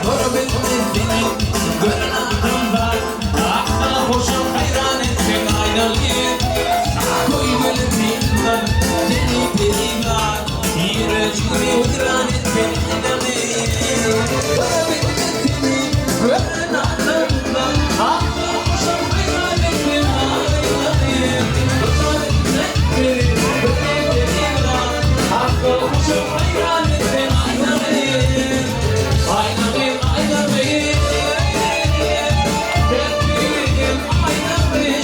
Görmedim seni gören adamlar Aklyňa hoşam haýran etseň aýnaly Goýbeli syndan seni perizat Ýürejiňi weýran etseň aýnaly Görmedim seni gören adamlar Aklyňa hoşam haýran etseň aýnaly Görmedim seni gören perizat Aklyňa hoşam haýran etseň aýnaly Aýnaly aýnaly Sen bilim aýnaly.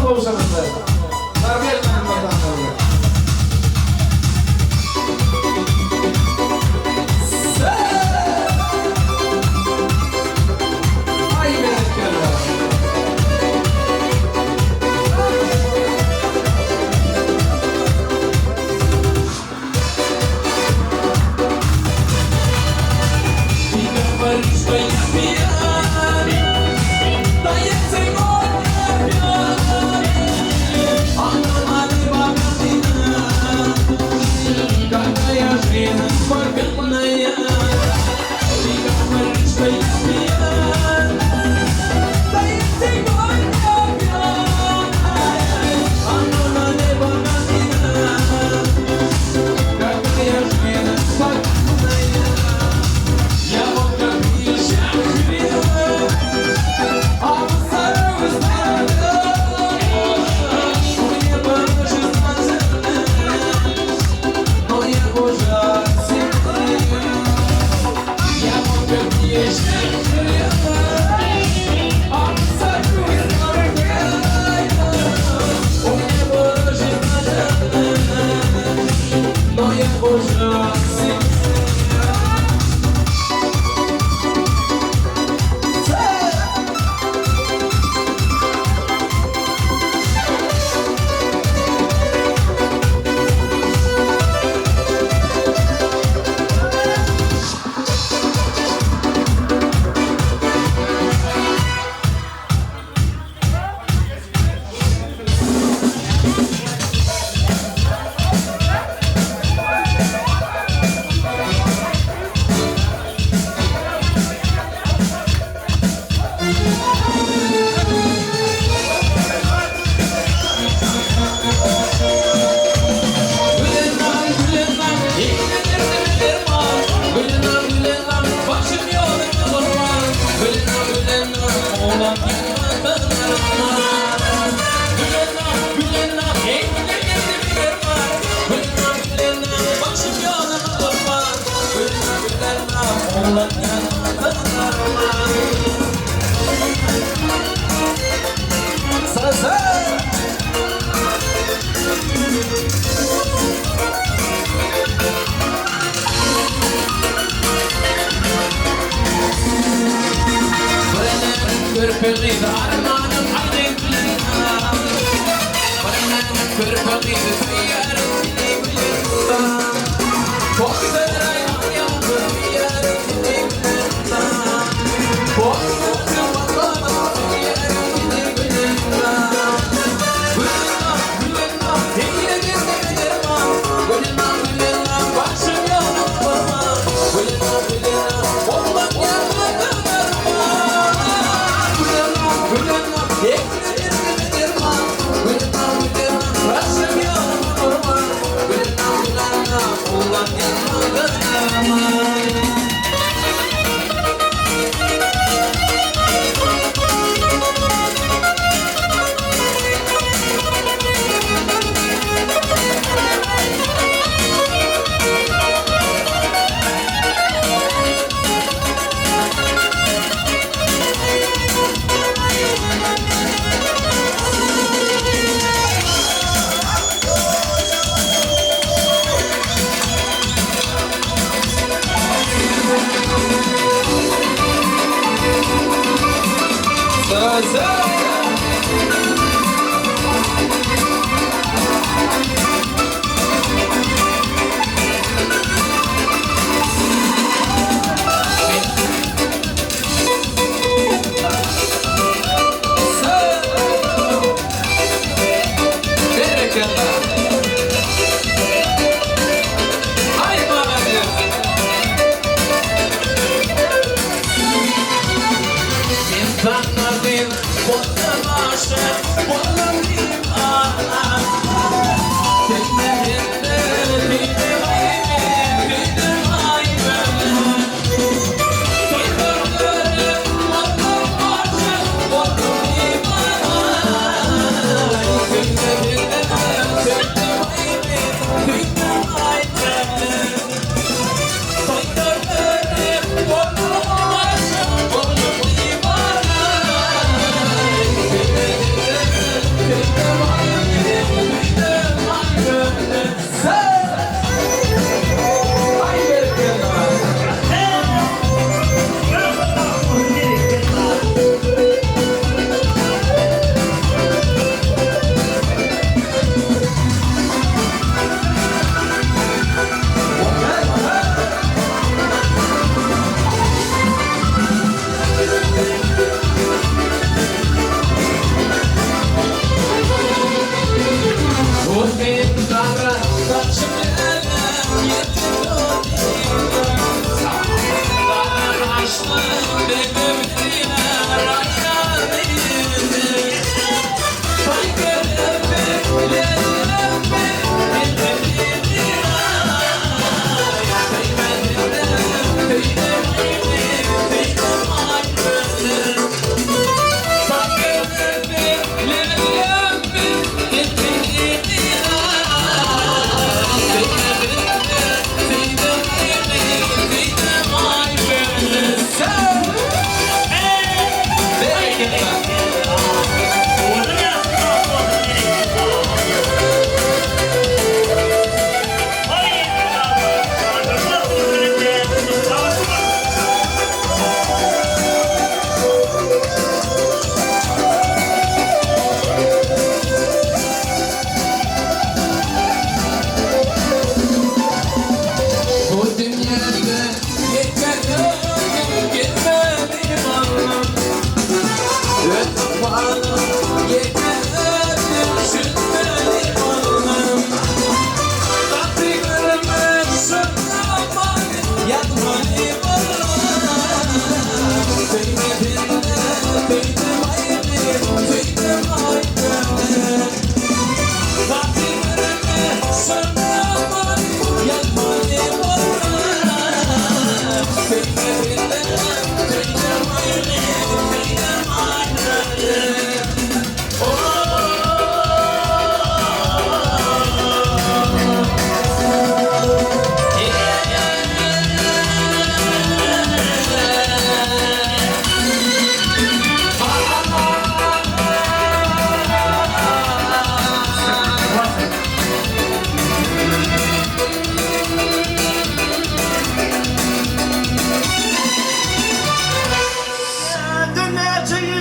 gowşuryldy.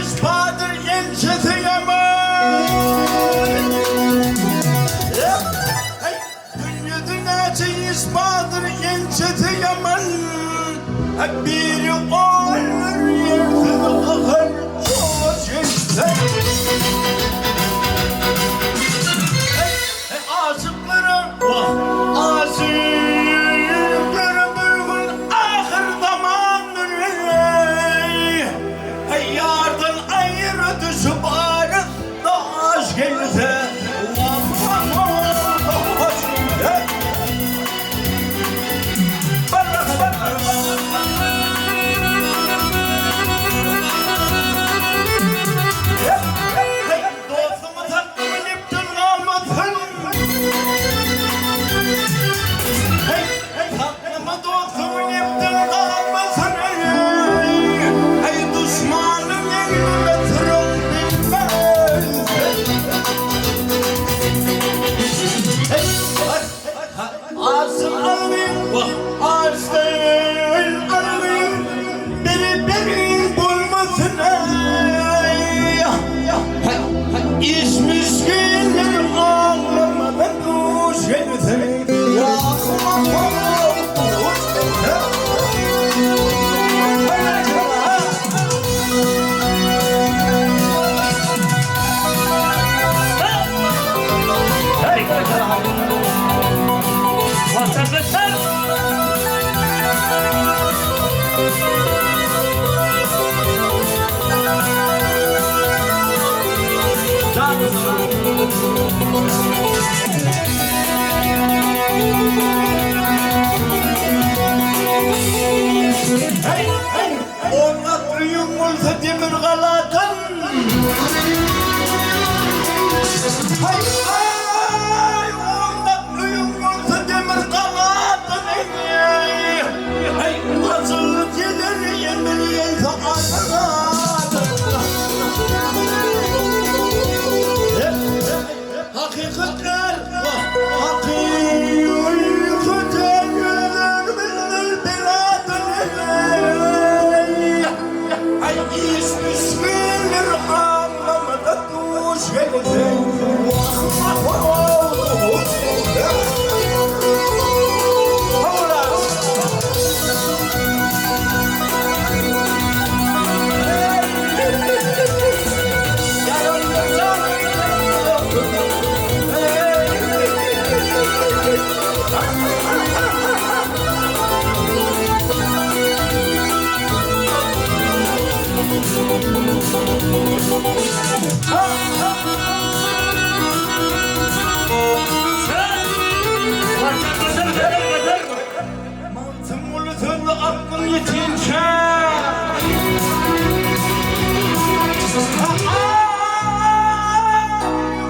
iş bardyr inçesi ýaman. Heý, dünýede näçe iş bardyr inçesi ýaman. Biri olur ýersiz ahyr hoş gelse. Heý, aşyklara, wah, aşyklara bir gün ahyr zamandyr. Heý, ýardan aýra düşüp arasy daş gelse. Wah, wah, hoş gelse. Dostumy saklama nepden galmasyn. Hey, saklama dostumy nepden galmasyn. Hey, duşmanyň egnine sürüň diýmez. Hey, Aşyk algyn, aşyk algyn, Biri-biri bolmasyn eý. Iş müşgildir aňlamadan duş gelsin. Wah-wah-wah, duş gelsin. On gatly ýüň bolsa demir galadan. Haý-haý, on gatly ýüň bolsa demir galadan. Haý, ajal geler, emir gelse aýradan. Hakykat är, hakykat är gözler bildir beladan. Haý, iş müşgildir aňlamada duş gelseň. Wah, wah, wah. Magtymguly sözli aklyň ýetinçä.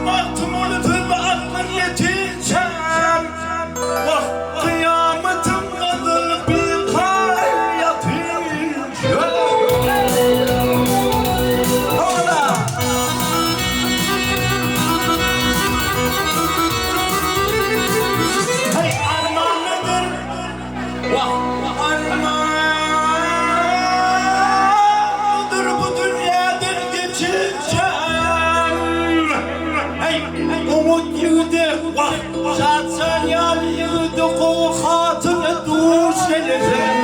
Magtymguly sözli aklyň ýetinçä. Wah, kyýamatyň gyzyl bikar ýatynça. Heý, armanlydyr, wah, armanlydyr bu dünýäden geçinçäm. Heý, oňat ýigide, wah, Şatjan ýaly ýigide gowy hatyna duş gelseň.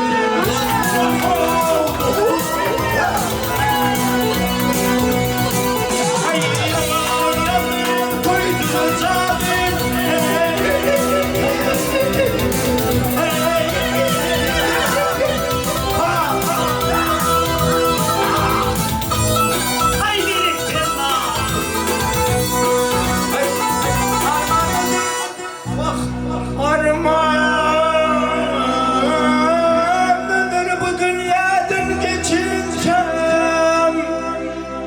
Armandyr bu dünýäden geçinçäm.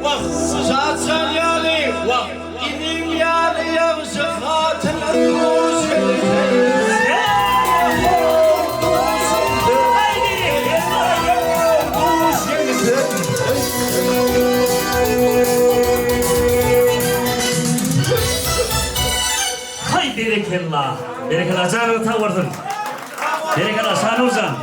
Wah, Şatjan ýaly, wah, inim ýaly ýagşy hatyna duş Haý berekella. Berekella janyňyz sag bolsun. Berekella Şanurjan.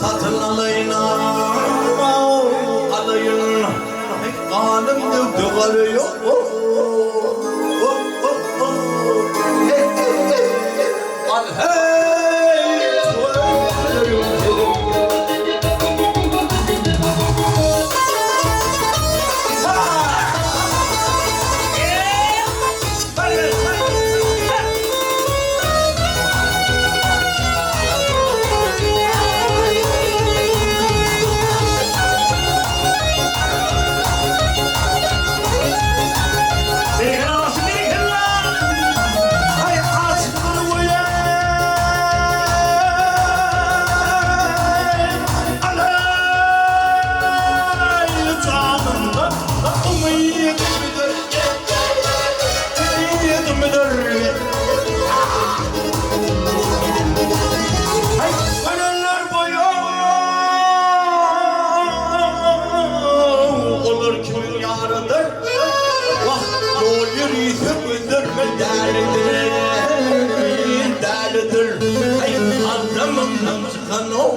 Satyn alaýyn alaýyn Ganym dökdi Al hey Olar kimiň ýarydyr? Wah, ýol ýörüse gözlerime dälidir, dälidir. Aý, adamymdan çykan-ow.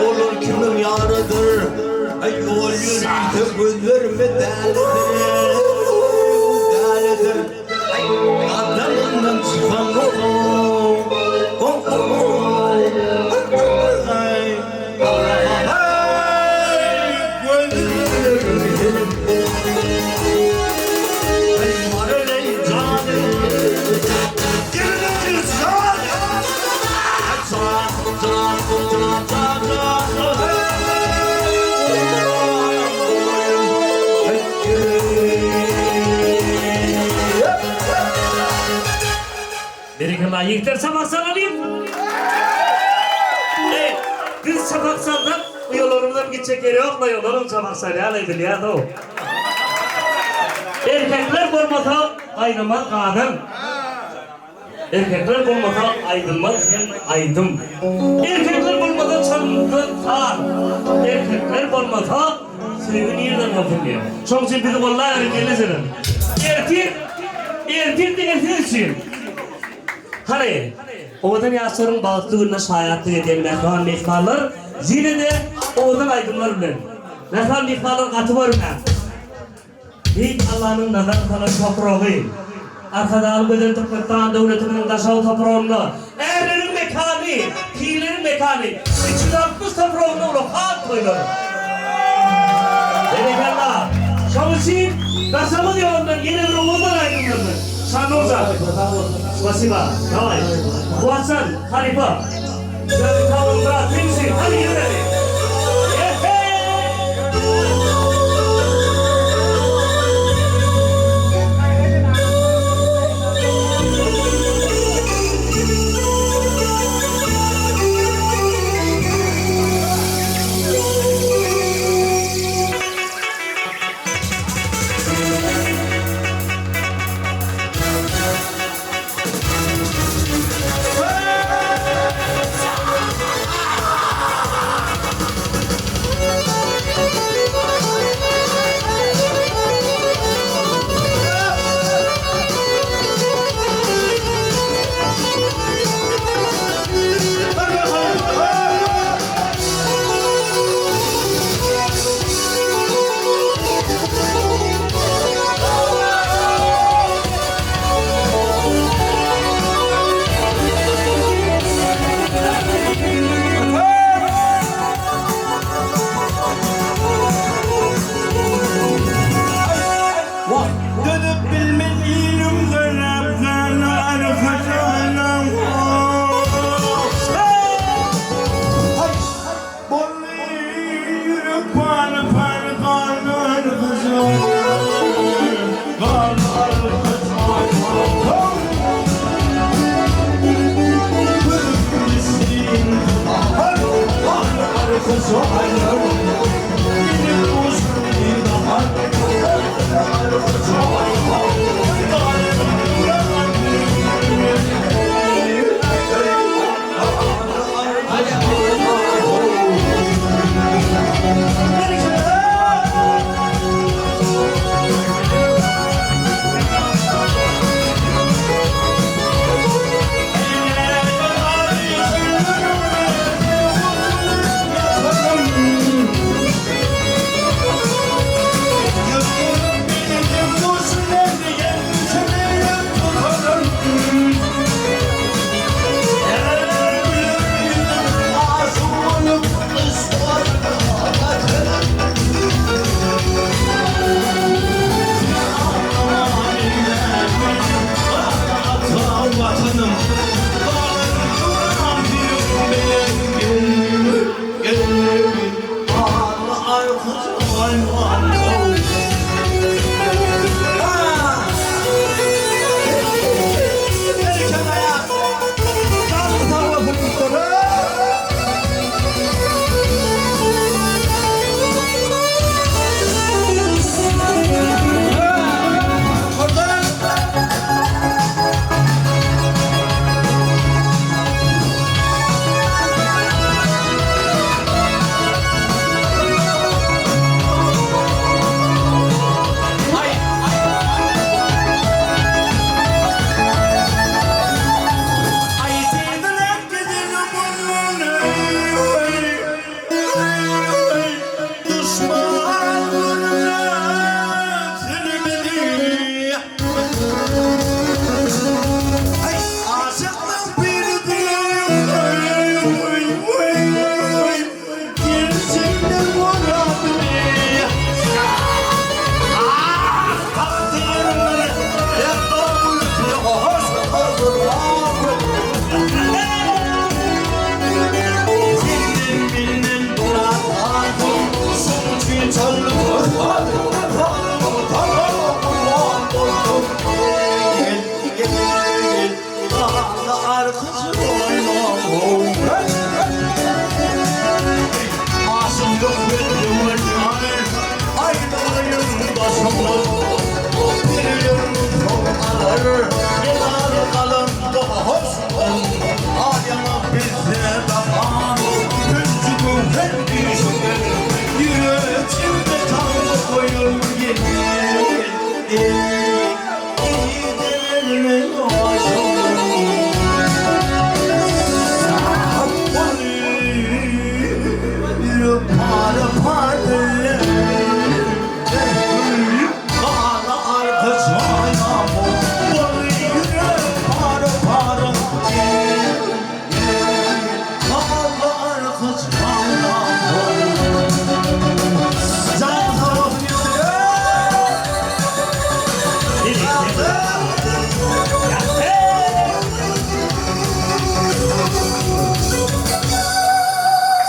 Olar kimiň ýarydyr? Aý, ýol ýörite gözlerime dälidir, dälidir. Aý, adamyndan çykan Berekella ýigitler çapak çalalyň. Eý, biz çapak çalsak, uýalarymyzam gitjek ýeri ýok-la, olaram çapak çalýar-laý bilýäs-ow. Erkekler bolmasa gaýnamaz gazan. Erkekler bolmasa aýdylmaz hem aýdym. Erkekler bolmasa çalynmaz saz. Erkekler bolmasa söýgi nirden bolsun diýýär. Şoň üçin bizi gollaberiň gelnejeler. Ertir, ertir diňe siz üçin. Hany, owadan ýaşlaryň bagtly gününe şaýatlyk edýän mähriban myhmanlar ýene-de owadan aýdymlar bilen. Mähriban myhmanlar gaty görmäň. Beýik Allanyň nazar salan topragy, Arkadagly gözel Türkmenistan döwletimiziň daşaw topragynda ärleriň mekany, pirleriň mekany, 360 topragynda ullakan toýlar. Berekella! Şonuň üçin Daşoguz ýolundan ýene bir owadan aýdymlardan Şanurja. Spasiba. Daway. Kuwatjan, halypa.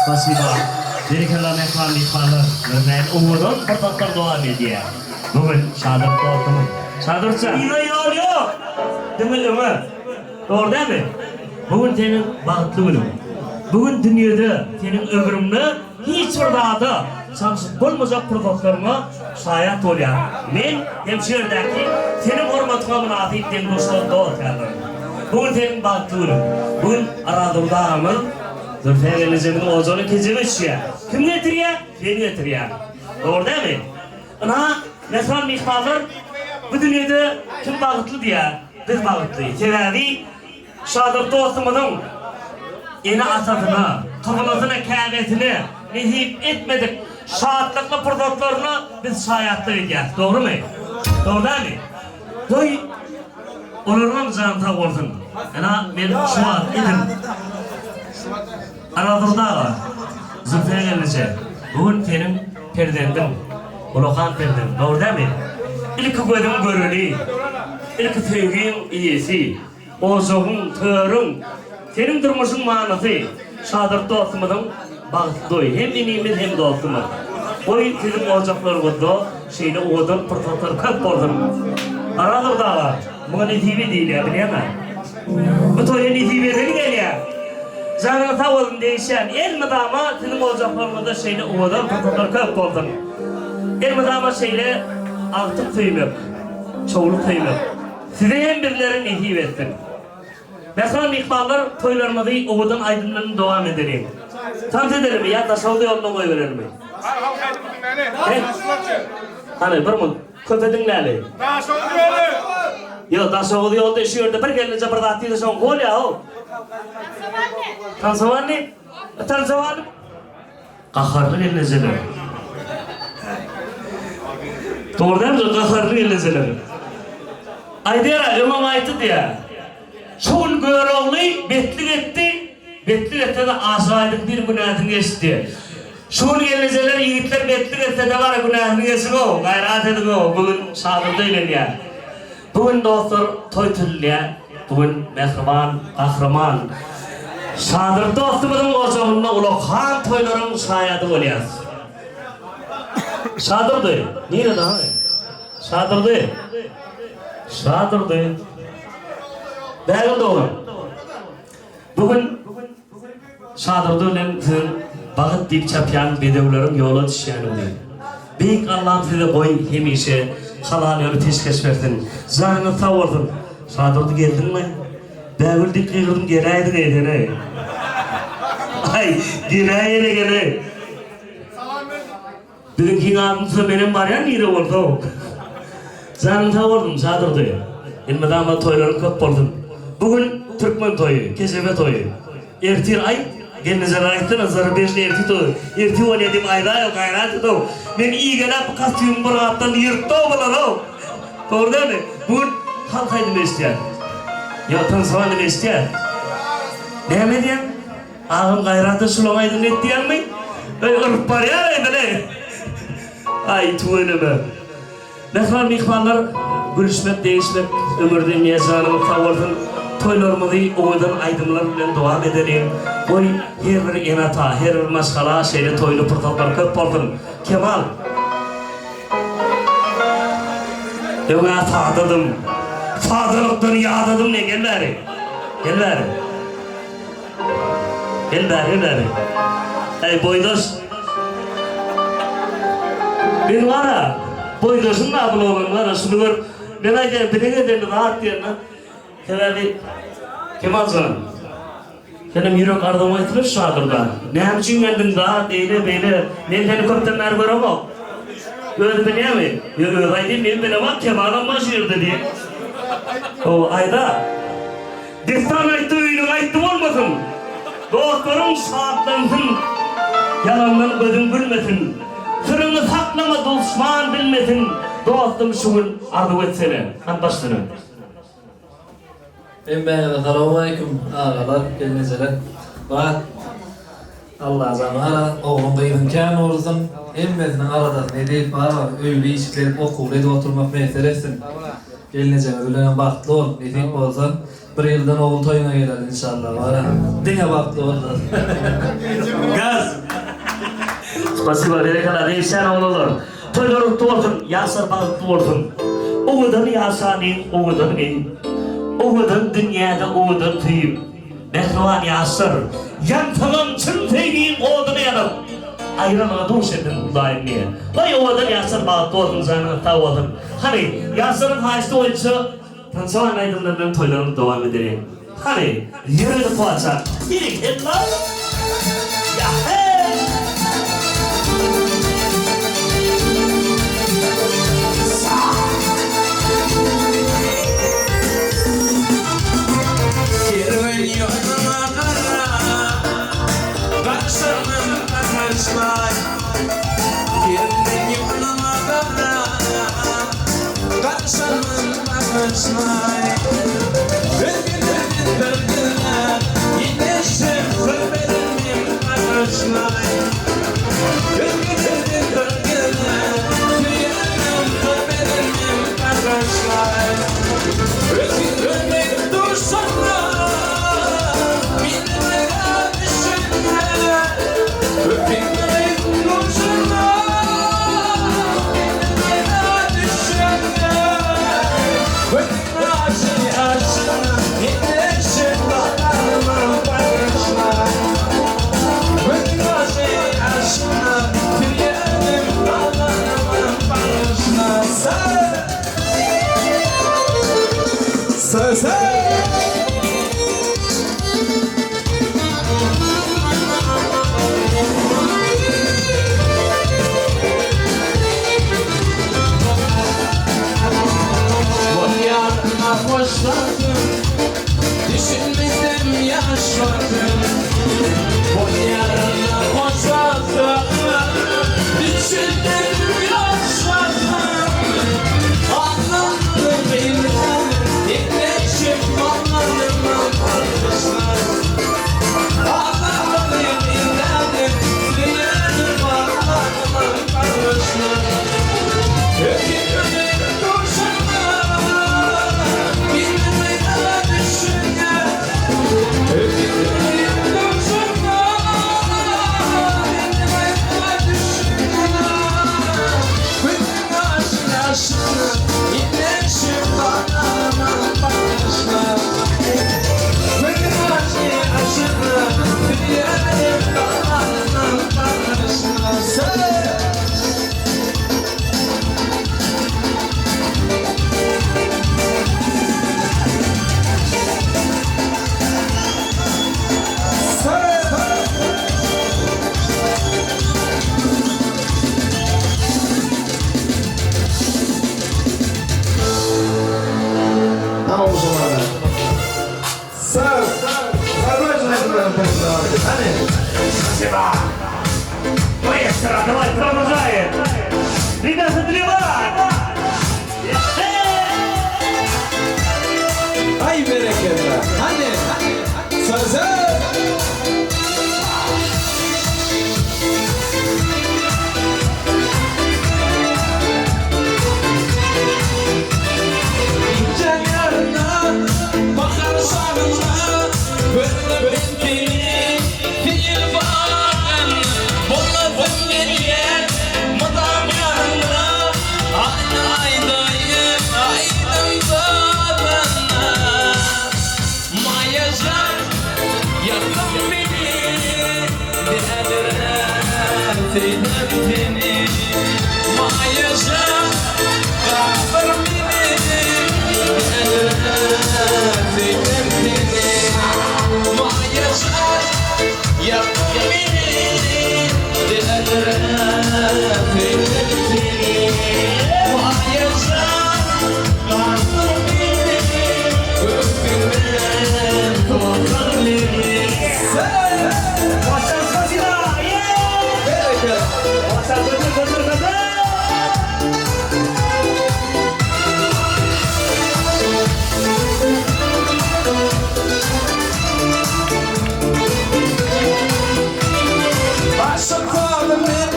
Spasiba. Berekella mähriban myhmanlar. Görmäýin owadan pursatlar dowam edýär. Bu gün Şadyr dostumyz. Şadyrça. Yza ýol ýok. Diňe öňe. Dogry dälmi? Bu gün seniň bagtly günüň. Bu gün dünýede seniň ömrüňde hiç bir zada çalşyp bolmajak pursatlaryňa şaýat bolýan men hem şu ýerdäki seniň hormatyňa mynasyp deň-duşlar dost-ýarlarym. Bu gün seniň bagtly günüň. Bu gün Arazguly agamyz Zülfiýa gelnejemiziň ojagyna kejebe düşýär. Kim getirýär? Sen getirýäň. Dogry dälmi? Ynha, mähriban myhmanlar, bu dünýede kim bagtly diýýär? Biz bagtly. Sebäbi Şadyr dostumyzyň ene-atasyna, kyblasyna, käbesine nesip etmedik şatlykly pursatlaryna biz şaýatlyk edýäris. Dogrumy? Dogry dälmi? Goý, olaryňam jany sag bolsun. Ynha, men şu wagt edil Arazurdy aga, Zülfiýa gelneje, bu gün seniň perzendiň, ulakan perzent, dogry dälmi? Ilki gözüň göreni, ilki söýgiň eýesi, ojagyň, törüň, seniň durmuşyň manysy Şadurdy dostumyzyň bagtly toýy, hem inimiz, hem dostumyz. Goý, siziň ojaklaryňyzda şeýle owadan pursatlar köp bolsun! Arazurdy aga, muňa nesibe diýilýär, bilýäňä? Bu toýa nesip edeni gelýär. Janyňyz sag bolsun degişýän. Elmydama siziň ojaklaryňyzda şeýle owadan pursatlar köp bolsun. Elmydama şeýle agtyk söýmek, çowluk söýmek size hem bizlere nesip etsin. Mähriban myhmanlar toýlarymyzy owadan aýdym bilen dowam edeliň. Tans edelimi ýa Daşoguz ýoluna goýberelimi? Hany bir munt. Köpe diňläli. Daşoguz ýoly! Ýok, Daşoguz ýolda şu ýerde bir gelneje bir zat diýse şoň bolýa-ow. Tansowalny? Tansowalny? Gaharly gelnejeler. Dogry dälmi, gaharly gelnejeler. Aýdýar-a, öňem aýtdy diýýär. Şu gün Görogly betlik etdi, betlik etse-de Aşyk Aýdyň bir günäsini geçdi. Şu gün gelnejeler ýigitler betlik etse-de bar günäsini geçiň-ow, gaýrat ediň-ow, bu gün Şadurdy öýlenýär. Bu gün dostlar toý tutulýar, bu gün mähriban gahryman Şadurdy dostumyzyň ojagynda ulakan toýlaryň şaýady bolýarys. Şadurdy, nirede haý? Şadurdy. Şadurdy. Bägül dogan. Bu gün Şadurdy bilen siziň bagyt diýip çapýan bedewleriň ýola düşýän güni. Beýik Allam size goý hemişe halal ýoly peşgeş bersin. Janyňyz sag bolsun. Şadurdy geldiňmi? Bägül diýip gygyrdym geläýdiň eýsene. Aý, geläý ene geleý. Biziňkiň adyny tutsa menem barýan nire bolsa. Janyň sag bolsun Şadurdy. Elmydama toýlaryň köp bolsun. Bu gün türkmen toýy, kejebe toýy. Ertir aýt, gelnejeler aýtsana zarubejny ertir toý, ertir bolýa diýip aýdaýow gaýrat edow. Men igeläp bu kostýumymy bir gapdal ýyrtdow bular-ow. Dogry dälmi? Bu gün halk aýdymy eşidýäs. Ýok, tans aýdymy eşidýäs. Näme edýäň? Agam gaýrat et şulaň aýdyny et diýýäňmi? Öý yryp barýar aýdyny. Aý tüweleme. Mähriban myhmanlar gülüşmek degişmek ömürde niýe janyňyz sag bolsun. Toýlarymyzy owadan aýdymlar bilen dowam edeliň. Goý her bir ene-ata, her bir maşgala şeýle toýly pursatlar köp bolsun. Kemal. Öň-ä sadadym. Sadalykdan ýadadym ne gel bäri. Gel bäri. Gel bäri, gel bäri. Äý, boýdaş. Men bar-a, boýdaşym bar bul oglan bar-a, şuny görüp, men aýdýan, biziň edeli zat diýen-de. Sebäbi, Kemal jan, senem ýürek arzuwyňy aýtybir Şadurda. Näme üçin geldiň zat, eýle, beýle, men seni köpden bäri göremok. Özi bilýämi? Ýa özi aýdýar, men bilemok, Kemalam bar şu ýerde diýip. Hawa, aýda. Dessan aýtdy öýüne gaýtdy bolmasyn. Dostlaryň şatlansyn. Ýalandan gözüň gülmesin. Syryňy saklama duşman bilmesin. Dostum şu gün arzuw etsene. Hany başlana. Hemmäňize salowmaleýkim agalar, gelnejeler. Myrat Allajan bara ogluň gyzyň kän bolsun, hemmesiniň aladasyny edip bara öýli işikli edip okuwly edip oturmak miýesser etsin. Gelnejeňiz bilenem bagtly bol, nesip bolsa bir ýyldan ogul toýuňa geler inşallah bara. Diňe bagtly bollar. Gaz! Spasiba berekella degişýän oglanlar. Toýlar gutly bolsun, ýaşlar bagtly bolsun. Owadan ýaşalyň owadan geýip. Owadan dünýäde owadan söýüp. Mähriban ýaşlar, ýansaňam çyn söýgiň oduna ýanyp, aýralyga duş etsin Hudaýym diýe. Goý owadan ýaşlar bagtly bolsun janyňyz sag bolsun. Hany, ýaşlaryň haýyşty boýunça Tançawan aýdymlary bilen toýlarymyzy dowam edeliň. Hany, ýöreli poça. Berekella! Ýa-heý! Kerwen ýoluna garap, Garşamam garaşmaý. Kerwen ýoluna garap, Garşamam garaşmaý. Özgelerden bir gizläp, Ýetişip syr bermeň garaşmaý. Özgelerden bir gizläp, Söýenim syr bermeň garaşmaý. Özgelerden duşanda, Meni düşünme. Özgelerden duşanda, Meni düşünme. Hoşladym, düşünmesem ýaşladym. Bolýaryna hoşladym, düşünmesem ýaşladym. Aklymdan bilmän, ýetmeşip mallarymam bagyşla. Aklymdan bilmän, söýenim mallarymam bagyşla. Ökünmedim duşanda, bilmedim düşünýän. Ökünmedim duşanda, bilmedim düşünýän. Gözüň aşyna ýetişip galanymam bagyşla. Gözüň aşyna söýenim galanymam bagyşla. Спасибо! Маэстро, давай, продолжаем! Ребята, для вас! Aý berekella. Hany. Söze. Gitjek ýaryna, bahar şagyna, Gözlerim seni seýil bagan, Bolasym gelýär mydam ýanyňda. Däliräp söýdüm seni Maýa jan Galdyr meni Däliräp söýdüm seni Maýa jan Ýakdyr meni Däliräp söýdüm seni Maýa jan Galdyr meni Göwnüňden tozan meni Başa salyp men,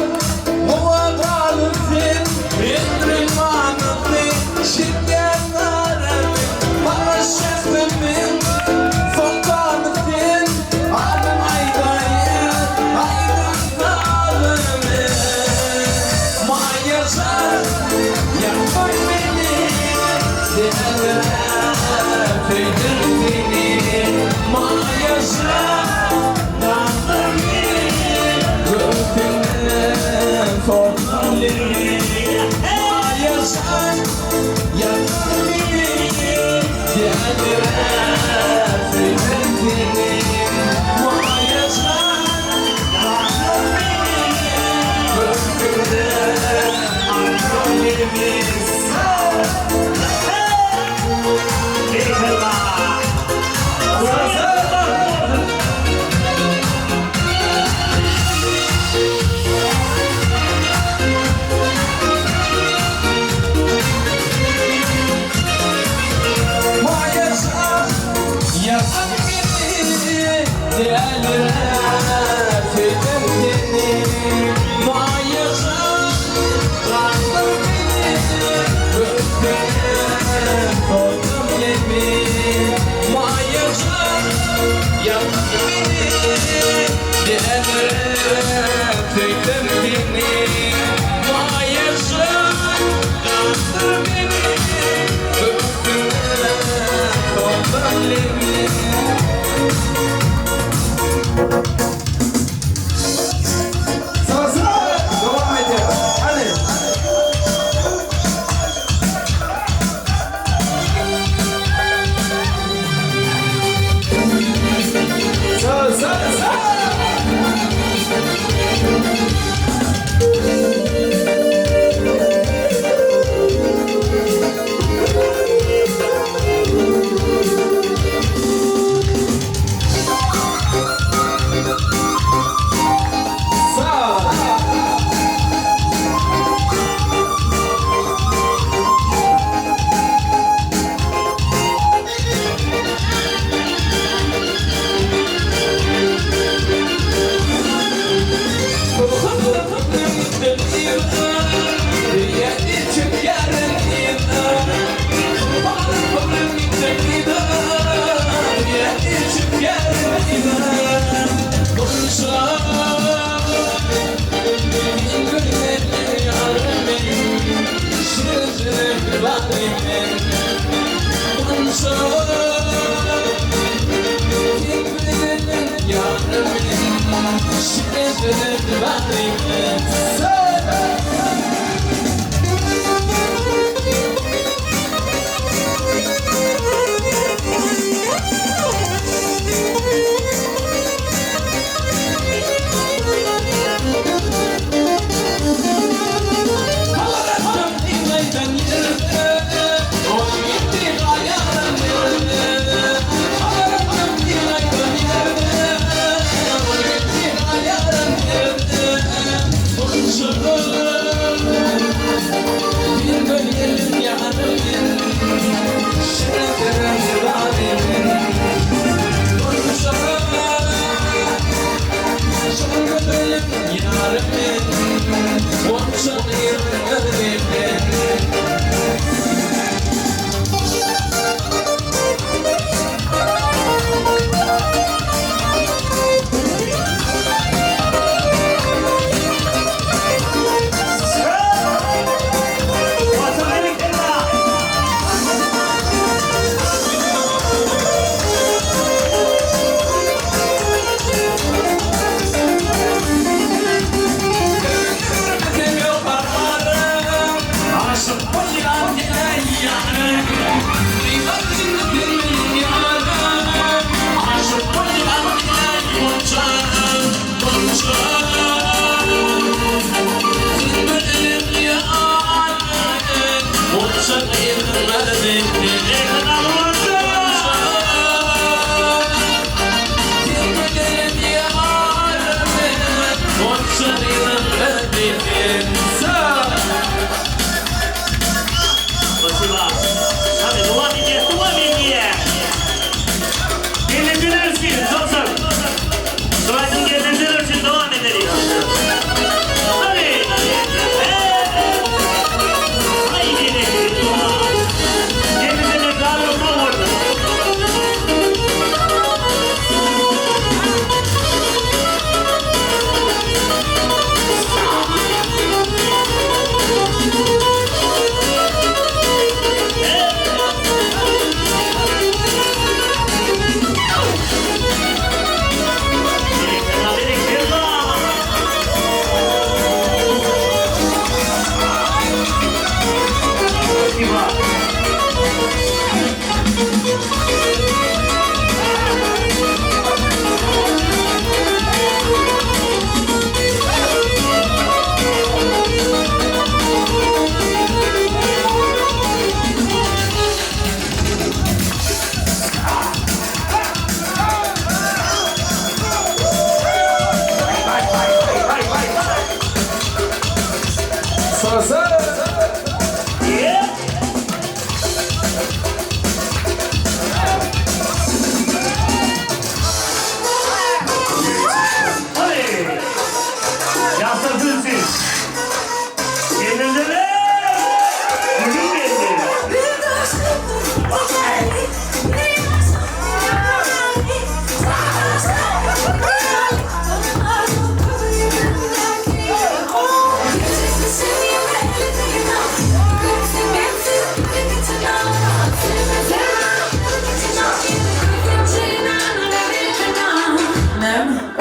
gowa galyp sen, Ömrüň manysy çekýän naramy, Maňa şährimiň soltany sen, Adym aýdaýyn, aýdym sazymy. Maýa jan, ýakma meni, Däliräp söýdüm seni. Maýa jan, gandyr meni, Göwsüňden sozma meni. Maýa jan, ýakma meni, Däliräp söýdüm seni. Maýa jan, gandyr meni, Göwsüňden aýyrma meni. Maýa jan, ýakma meni, Däliräp söýdüm seni. Maýa jan, gandyr meni, Göwsüňden sozma meni. Maýa jan, ýakma meni, Däliräp söýdüm seni. Maýa jan, gandyr meni, Göwsüňden sozma meni. Dowam edýär. Hany. Saz, saz, saz!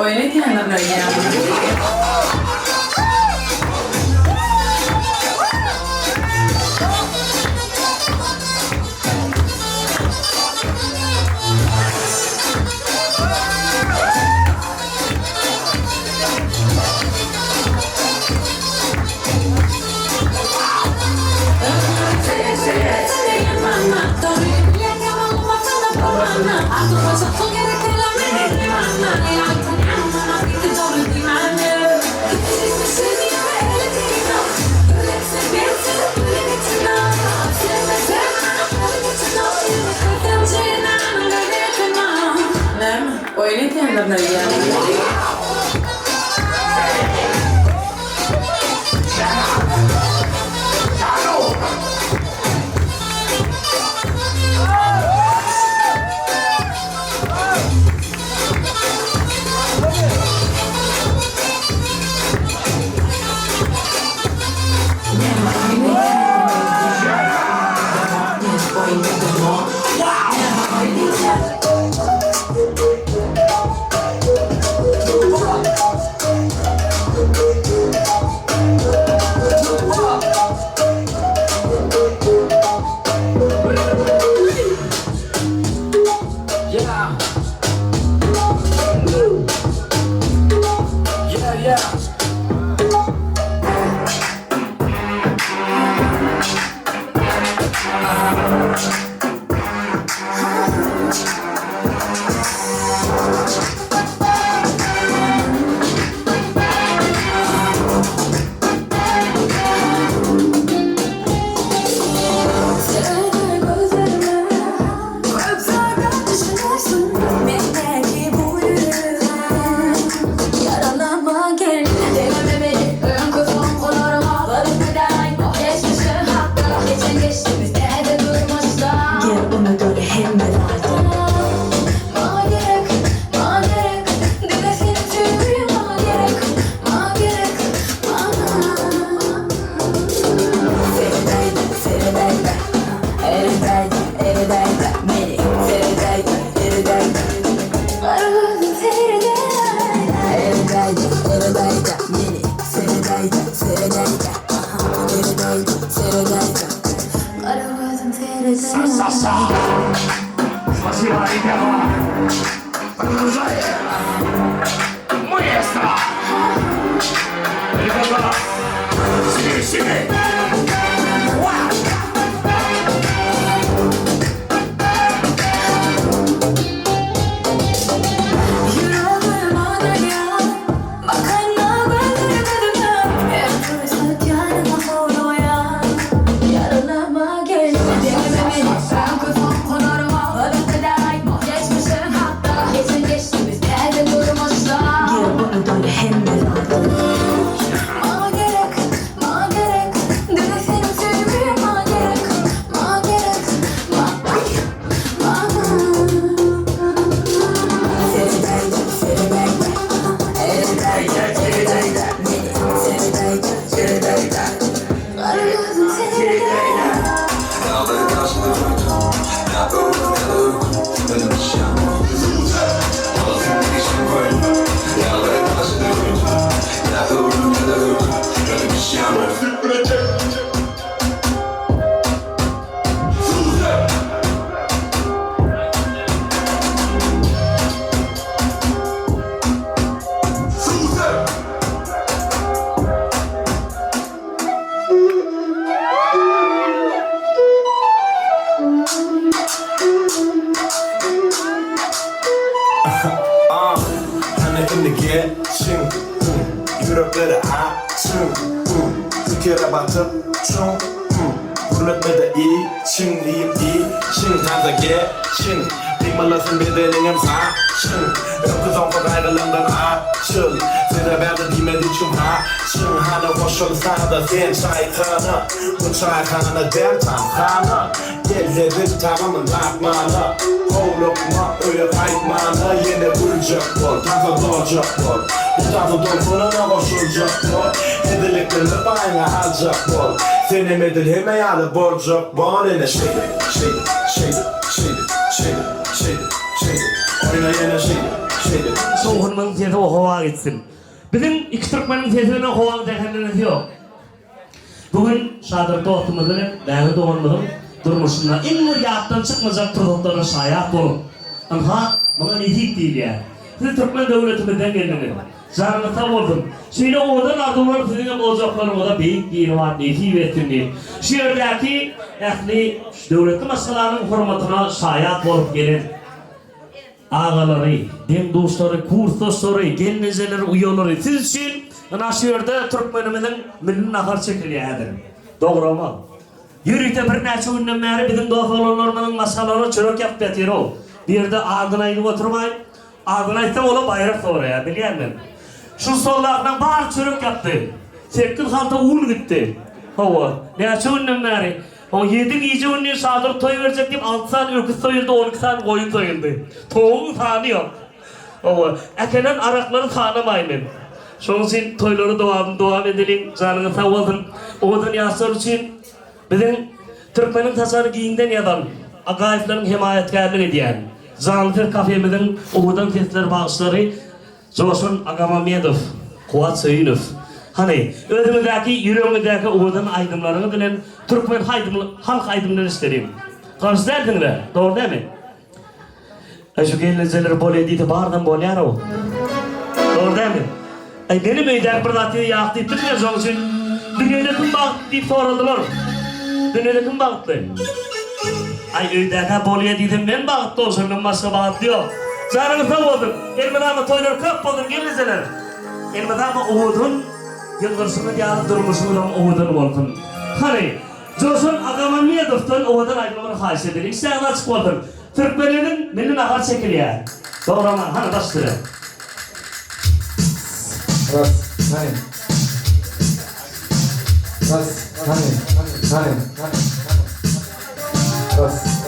Oýun edýändirin öýdýän. Näme, oýun edýändirin öýdýän. aýdymlarymyzyň sesi howa gitsin. Biziň iki türkmeniň sesi bilen howaň zäherlenesi ýok. Bu gün Şadyr dostumyz bilen Bägül doganymyzyň durmuşynda iň bir ýatdan çykmajak pursatlara şaýat bolup, ynha, muňa nesip diýilýär. Siz türkmen döwletimizden geldiňiz. Janyňyz sag bolsun! Şeýle owadan arzuwlar siziňem ojaklaryňyza beýik Biribar nesip etsin diýip, şu ýerdäki ähli döwletli maşgalanyň hormatyna şaýat bolup gelen agalary, deň-duşlary, kursdaşlary, gelnejeleri, uýalary siz üçin ynha şu ýerde türkmenimiziň milli nahary çekilýär häzir. Dograma. Ýörite birnäçe günden bäri biziň dos-oglanlarymyzyň maşgalalary çörek ýapyp ýatyr-ow. Bu ýerde adyny aýdyp oturmaýyn. Adyny aýtsaň ola baýrak soraýar, bilýän men. Şu stoldakylaň bary çörek ýapdy. Sekiz halta un gitdi. Hawa, näçe günden bäri. Hawa, ýedi gije-gündiz Şadur toý berjek diýip alty sany öküz soýuldy, 12 sany goýun soýuldy. Towugyň sany ýok. Hawa, äkelen araklary sanamaýyn men. Şonuň üçin toýlary dowamly dowam edeliň. Janyňyz sag bolsun. Owadan ýaşlar üçin Biziň Türkmeniň saçagyny giňden ýazan, Agaýewleriň hemaýatkärlik edýän, Janly ses kafemiziň owadan sesler bagşylary Joşgun Agamamedow, Kuwat Söýünow. Hany, özüňizdäki, ýüregiňizdäki owadan aýdymlaryňyz bilen türkmen halk aýdymlary eşideliň. Garşy dälsiňiz-ä, dogry dälmi? Aý şu gelnejeler bolýa diýse bardan bolýarow. Dogry dälmi? Aý menem öýdäki bir zat ýak diýip bilmeýän şoň üçin dünýede kim bagtly diýip soradylar. Dünýede kim bagtly? Aý öýdäkä bolýa diýsem men bagtly ol şondan başga bagtly ýok. Janyňyz sag bolsun. Elmydama toýlar köp bolsun gelnejeler. Elmydama owadan ýylgyrşyňyz ýaly durmuşyňyzam owadan bolsun. Hany Joşgun Agamammedowdan owadan aýdymlary haýyş edeliň. Işdäňiz açyk bolsun. Türkmenimiziň milli nahary çekilýär. Dogramany hany baş üstüne. Ras, hany. Ras, hany, hany. Ras.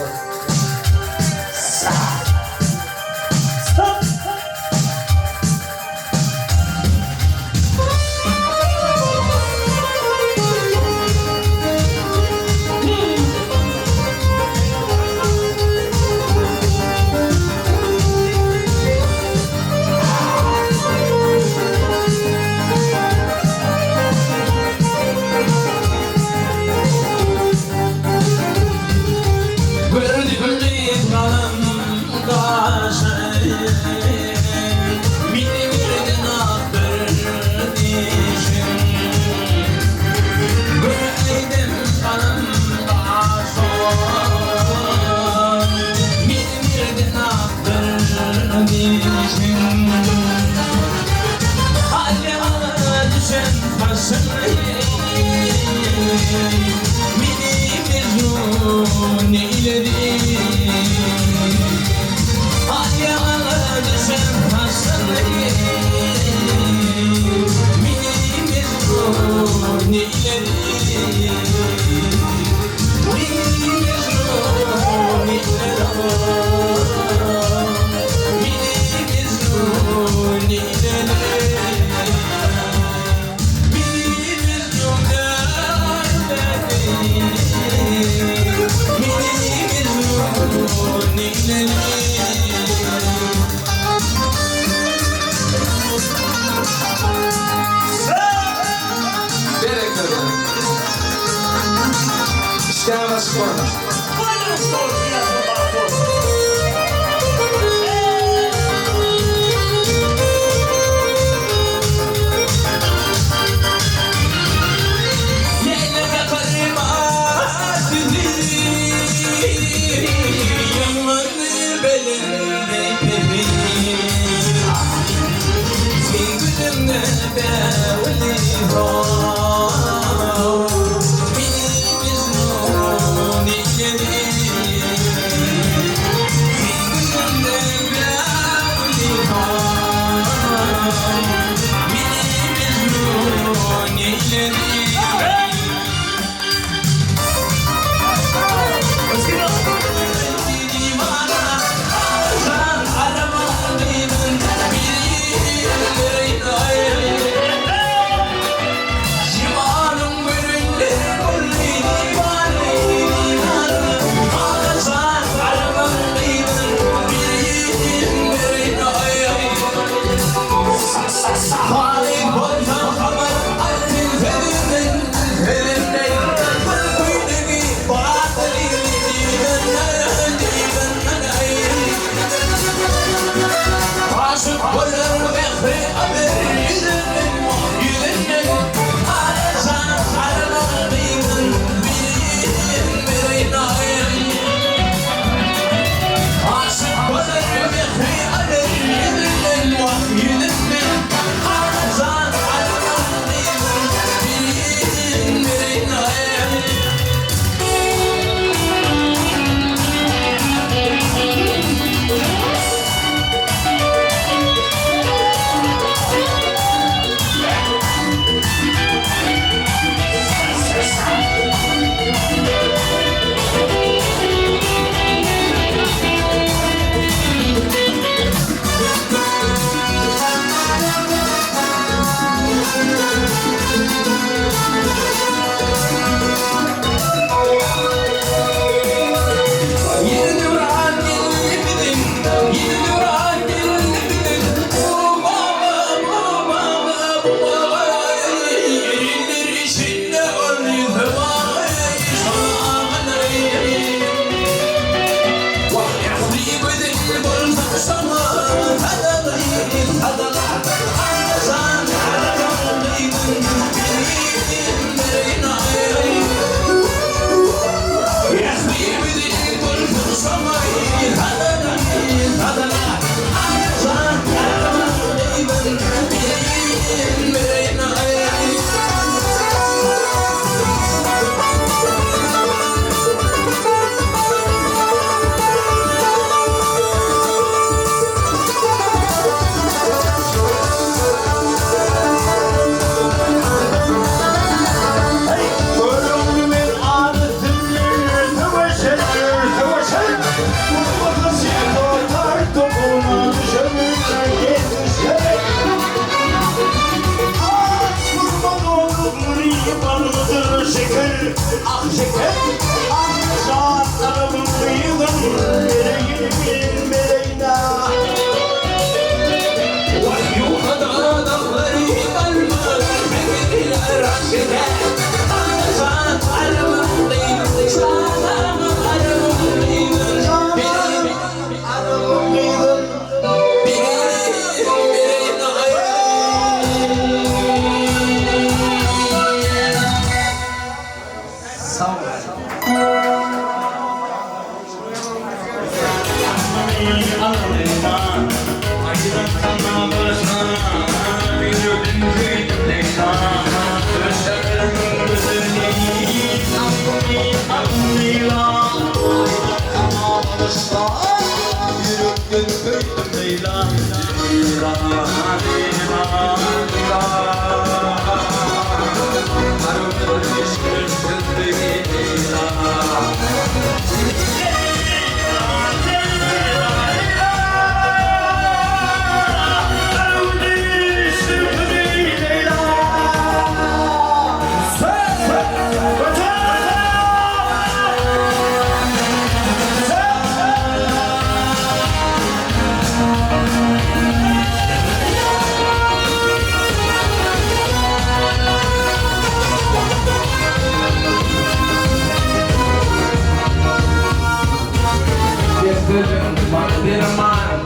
Sözüň maňa derman,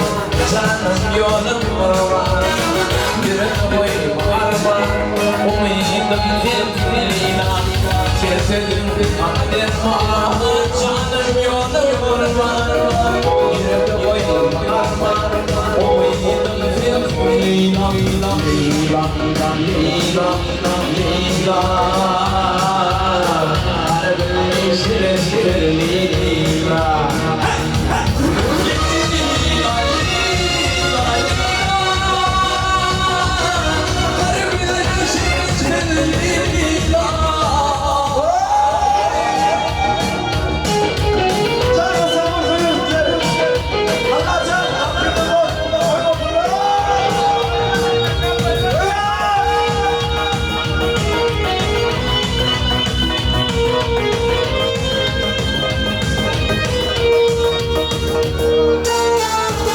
Janym ýolum gurban, Ýürek goýma arman, Umydym sensiň Leýla. Şir sözüň maňa derman, Janym ýolum gurban, Ýürek goýma arman, Umydym sensiň Leýla. Leýla, Leýla, Leýla, Gara gülli şirin Leýla.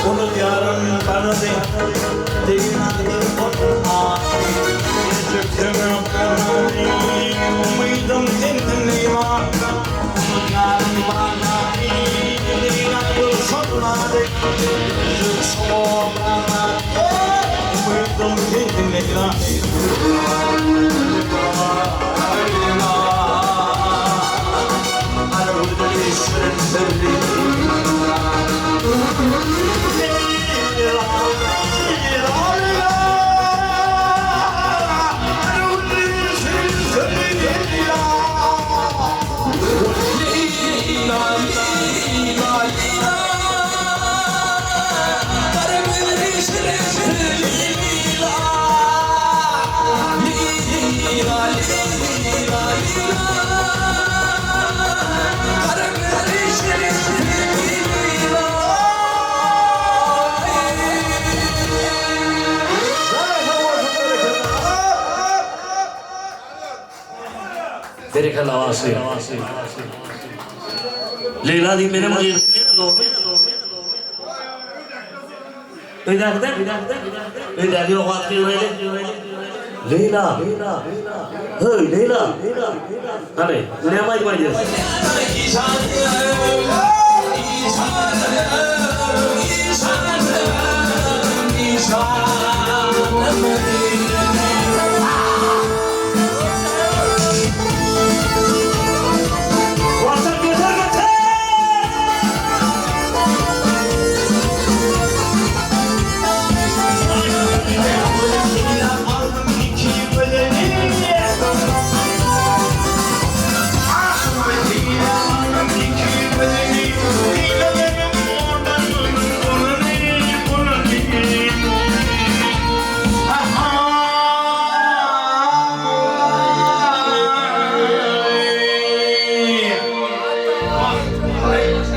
Unudýaryn tanady, Degildi onuň ady. Geljekdenem tanady, Umydym sensiň Leýla. Unudýaryn banady, Leýla şol ady. Geljek şol banady, Umydym sensiň Leýla. Leýla, Gara gözli şirin sözli Leýla. Berekella bagşy. Leýla diýip menem gygyryp bilýän dogry. Öýdäkide? Öýdäki ýok wagt gygyraýly. Leýla. Höý, Leýla. Hany, näme aýdym aýdýas?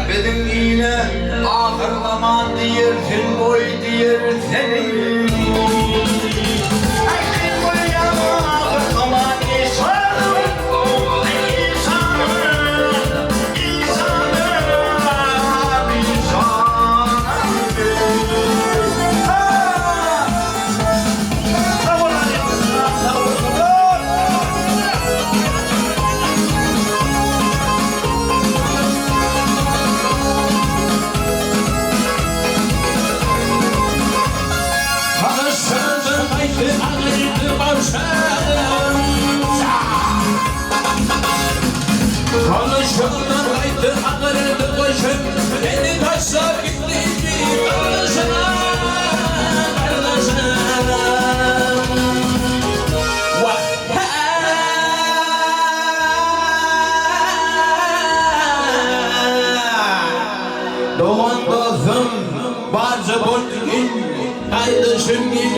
Biziň ile ahyrzaman diýer sen boý diýer seni. Dogan dostum, barja bol il, gardaşym il.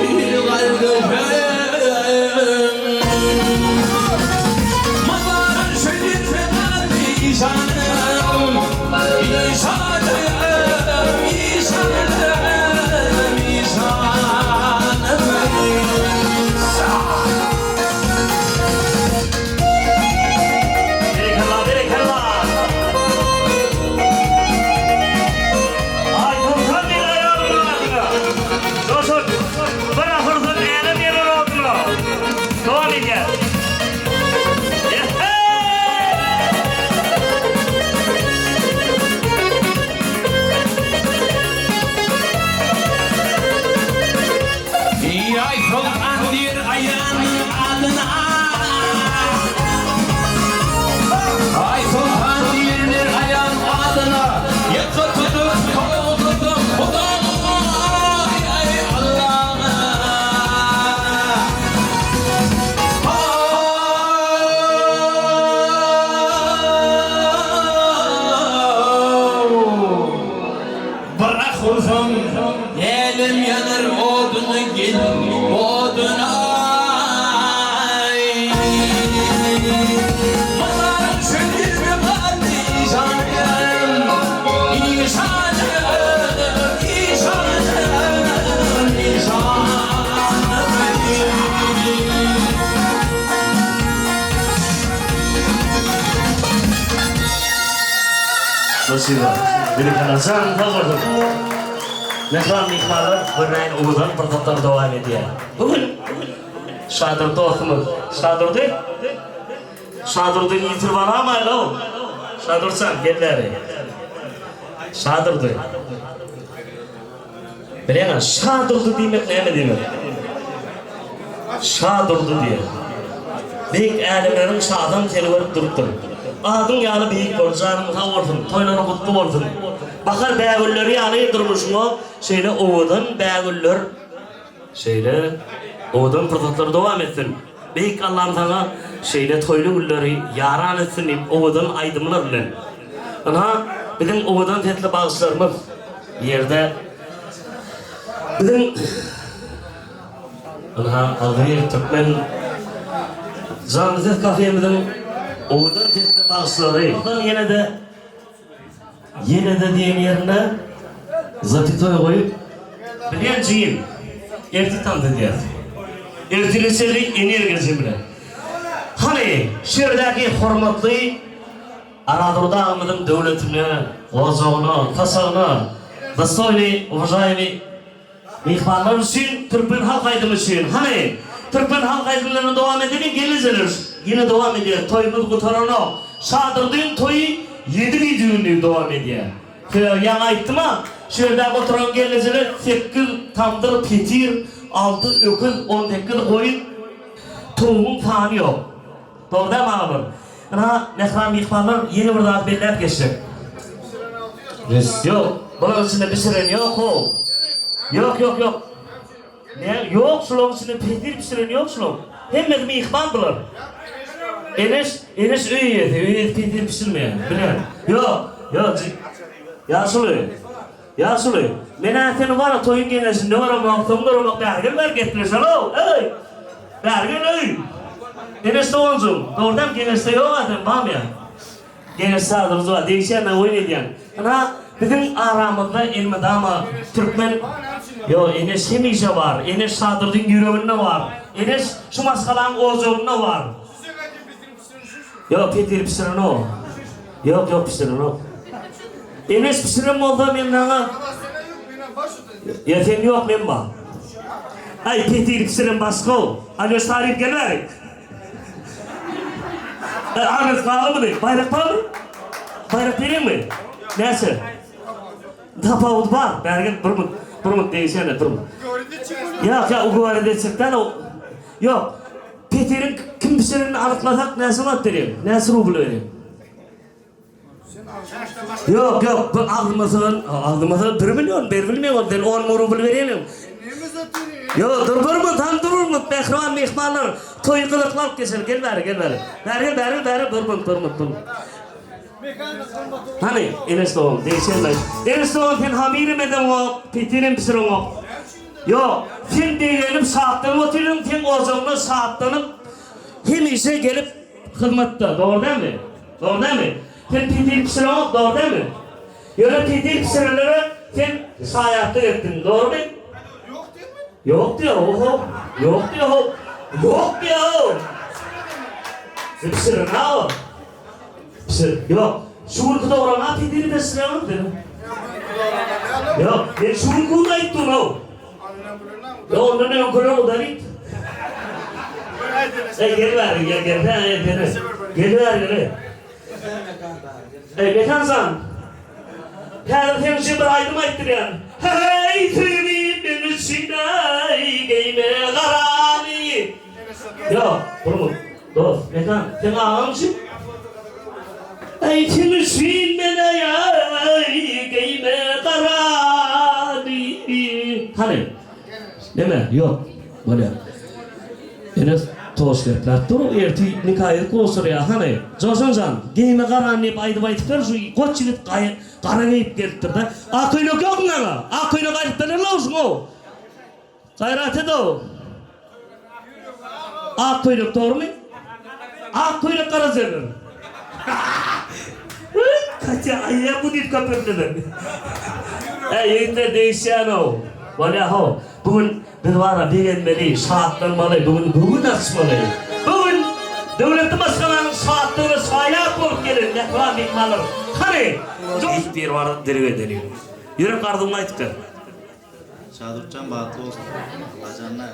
Aý soltan diýr aýan adyna Aý soltan diýrler aýan adyna Ýaka tutup togtasam Hudaý aý Allaňa How Bırak ursam älem ýanar oduna gel oduna aý Mazaryň çölde galdy işanym işanym işanym işanym. Spasiba. Berekella. Janyň sag bolsun. Mähriban myhmanlar, görnäýin owadan pursatlar dowam edýär. Bu gün Şadurdy dostumyz. Şadurdy? Şadurdyny ýitirip alamaýlaw. Şadurtjan, gel bäri. Şadurdy. Bilýäňä, Şadurdy diýmek näme diýmek? Şadurdy diýýär. Beýik älemleriň şasam seni görüp durupdyr. Adyň ýaly beýik bol, janyň sag bolsun, toýlaryň gutly bolsun. Bahar bägülleri ýaly durmuşyňa şeýle owadan bägüller, şeýle owadan pursatlar dowam etsin. Beýik Allam saňa şeýle toýly günleri ýaran etsin diýip owadan aýdymlar bilen. Ynha, biziň owadan sesli bagşylarymyz ýerde biziň ynha agzybir türkmen Janly ses kafemiziň owadan sesli bagşylary ýene-de Ýene-de diýen ýerine zapitoý goýup, Bilýän jigim, ertir tans edýäs. Ertire çenli energiýa jemle. Hany, şu ýerdäki hormatly Arazurdy agamyzyň döwletine, ojagyna, saçagyna dostoýnyý, uwažaýemyý Myhmanlar üçin türkmen halk aýdymy üçin. Hany, türkmen halk aýdymlaryny dowam edeliň gelnejeler. Ýene dowam edýär, toýumyz gutaranok. Şadurdyň toýy ýedi gije-gündiz dowam edýär. Sebäbi ýaňy aýtdym-a, şu ýerdäki oturan gelnejeler sekiz tamdyr petir, alty öküz, 18 goýun, towugyň sany ýok. Dogry dälmi agalar? Ynha, mähriban myhmanlar, ýene bir zady belläp geçsek. Ýok, bularyň içinde bişiren ýok-how. Ýok, ýok, ýok. Nä, ýok, şularyň içinde petir bişiren ýok şularyň. Hemmesi myhman bular. Eneş, Eneş öý eýesi, öý eýesi petir bişirmeýär, bilýän. Ýok, ýok, ýaşuly. Ýaşuly, men-ä seni bar-a toýuň geňeşinde göremok, soň göremok, bäri gel bäri gepleşeli-ow, eý! Bäri gel, öý! Eneş doganjygym, dogrudanam geňeşde ýog-a sen, barmy ýa? Geňeş çadyrymyz bar, degişýän men oýun edýän. Ynha, biziň aramyzda elmydama türkmen Ýok, Eneş hemişe bar, Eneş Şadurdyň ýüreginde bar, Eneş şu maşgalaň ojagynda bar. Ýok, petir bişirenok. Ýok, ýok, bişirenok. Eneş bişiren bolsa men saňa Ýa sen ýok, men bar. Aý, petir bişiren başga-ow. Alýoş Saryýew gel bäri. Aňyrs galdymy? Baýrak barmy? Baýrak bereňmi? Näçe? Tapawudy bar. Bäri gel, bir minut. Bir minut degişene, bir minut. Ýok, ýok, ugowarit etjek däl. Ýok. Petiriň kim bişirenini anyklasak näçe manat berýäň? Näçe rubl berýäň? Ýok, ýok, bu agzyma sygan, agzyma sygan 1 million beribilmeýär ol, sen 10 müň rubl berýäň. Ýok, dur bir minut, hany dur bir minut, mähriban myhmanlar, toýy gyzykly alyp geçeli, gel bäri, gel bäri. Bäri gel, bäri, bäri, bir minut, bir minut, bir minut. Hany, Eneş dogan, degişenmi? Eneş dogan, sen hamyrem edeňok, petirem bişireňok. Ýok, sen begenip şatlanyp otyryň, seň ojagyňda şatlanyp hemişe gelip hyzmatda, dogry dälmi? Dogry dälmi? Sen petir bişireňok, dogry dälmi? Ýöne petir bişirenlere sen şaýatlyk etdiň, dogrumy? Ýok diýme. Ýok diýýär, oho. Ýok diýýär, ho. Ýok diýýär, ho. Bişiren-a o. Bişir. Ýok. Şu günki dogran-a petiri bişireňok sen. Ýok, men şu günki aýtdym-ow. Ýok, ondan öňküler udalit. Eý, gel bäri, gel, gel, hä, gel, gel. Gel bäri, gel. Eý, Mekan jan. Häzir seň üçin bir aýdym aýtdyrýan. Heý, söýgim meň üçin aý, geýme. Ýok, durmut. Dost, Mekan, seň agaň üçin? Äý, seň üçin men äý, geýme garany. Hany, neme, ýok, bolýar. Ene tost gepläp dur, ertir nika ýeri gowşurýar, hany, Joşan jan, geýme garany diýip aýdyp aýdyp ber, şu goç ýigit gara geýip gelipdir-de. Ak köýnek ýokmy maňa? Ak köýnek aýdyp bererler-ow şuňa-ow. Gaýrat ed-ow. Ak köýnek dogrumy? Ak köýnek gara zerrin. Katya aýýa bu diýip köpürdiler. Äý ýigitler degişýän-ow. Bolýa-how. Bu gün biz bara begenmeli, şatlanmaly, bu gün göwün açmaly. Bu gün döwletli maşgalanyň şatlygyna şaýat bolup gelen mähriban myhmanlar. Hany, Beýik Biribar dileg edeliň. Ýürek arzuwyňy aýtyp ber. Şadurtjan bagtly bolsun. Allajanda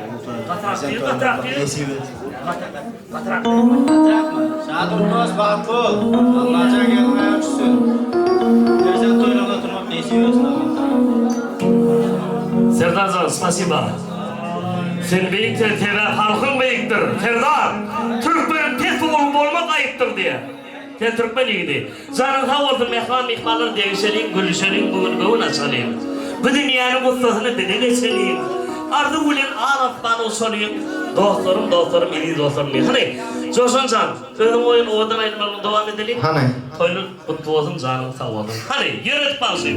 ogul toýuny, perzent toýuny tutmak nesip etsin. Şadurt dost bagtly bol. Allajan ýoluňa öçsün. Perzent toýuny oturmak nesip etsin Allatagala. Serdarjan spasiba. Sen beýik sen sebäp halkyň beýikdir. Serdar! Türkmeniň pes ogly bolmak aýypdyr diýýär. Sen türkmen ýigidi. Janyň sag bolsun mähriban myhmanlar degişeliň gülüşeliň bu gün göwün açalyň. Bu dünýäniň gussasyny bile geçeliň. Arzuw bilen al asmana uçalyň. Dostlarym dostlarym eziz dostlarym diýip. Hany Joşan jan özüň goýan owadan aýdymlaryňy dowam edeliň. Hany. Toýlar gutly bolsun janyň sag bolsun. Hany ýöredip bagşy.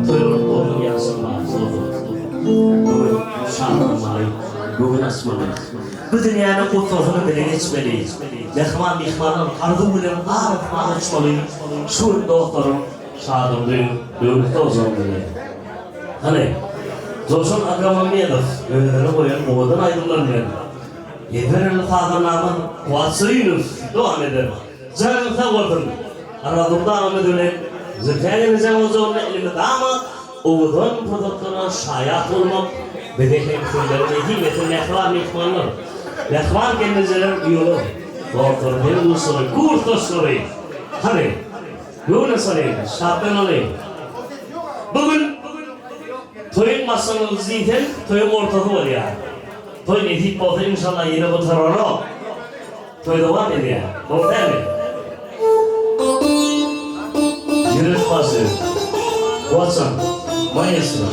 Toýlar gutly bolsun ýagşyň bagtly bolsun. Bu gün şatlanmaly göwün açmaly. Bu dünýäniň gussasyny bile geçmeli. Mähriban myhmanlar arzuw bilen al asmana uçmaly. Şu gün dostlarym Şadurdy döwletli ojagynda geldi. Hany, Joşan Agamammedow özüne goýan owadan aýdymlar bilen ezber sazandamyz Kuwat Söýünow dowam eder. Janyňyz sag bolsun! Arazurdy agamyz bilen Zülfä gelnejeň ojagynda elmydama owadan pursatlara şaýat bolmak bize hem sizlere nesip etsin mähriban myhmanlar, mähriban gelnejeler, uýalar, dostlar, deň-duşlary, kursdaşlary! Hany, göwün açalyň, şatlanalyň! Bu gün toýuň başlangyjy diýseň, toýuň ortasy bolýar. Toý nesip bolsa inşallah ýene gutararok. Toý dowam edýär. Dogry dälmi? Ýürek başy. Waçan. Maestro.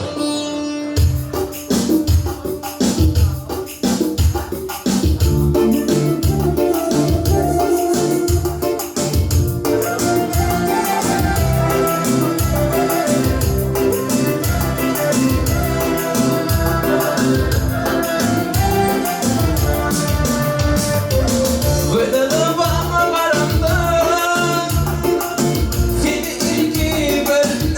Gözele baňa garamda, Seni ilki gördüm.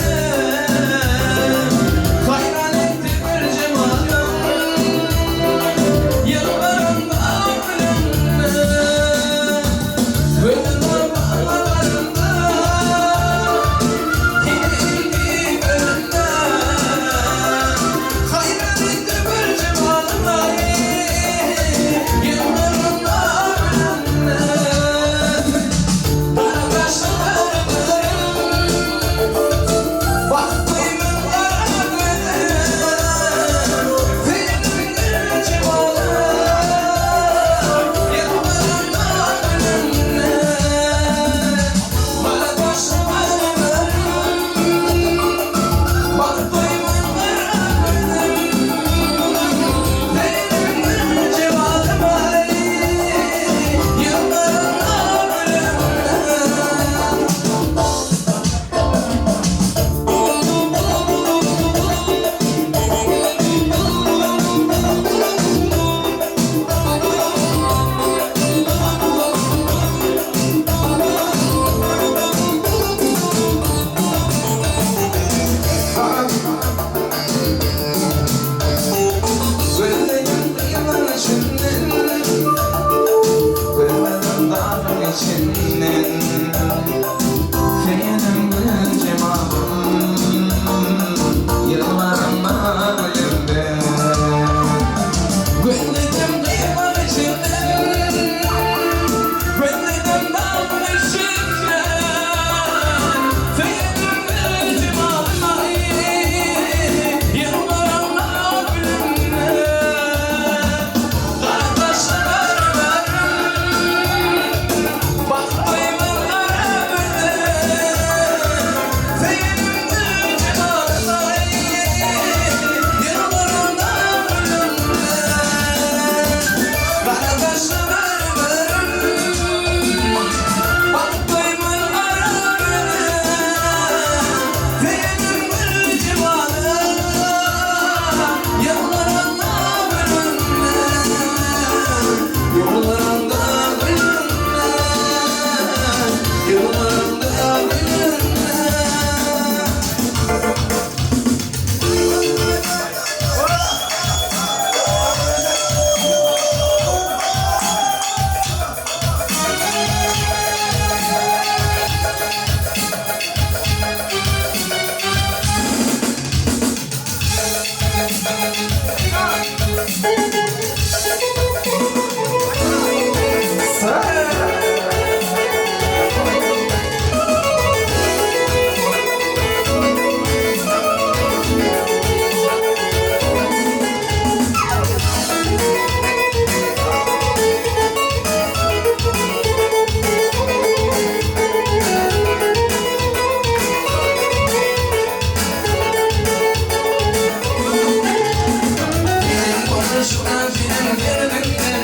bolşuňdan seniň derdiňden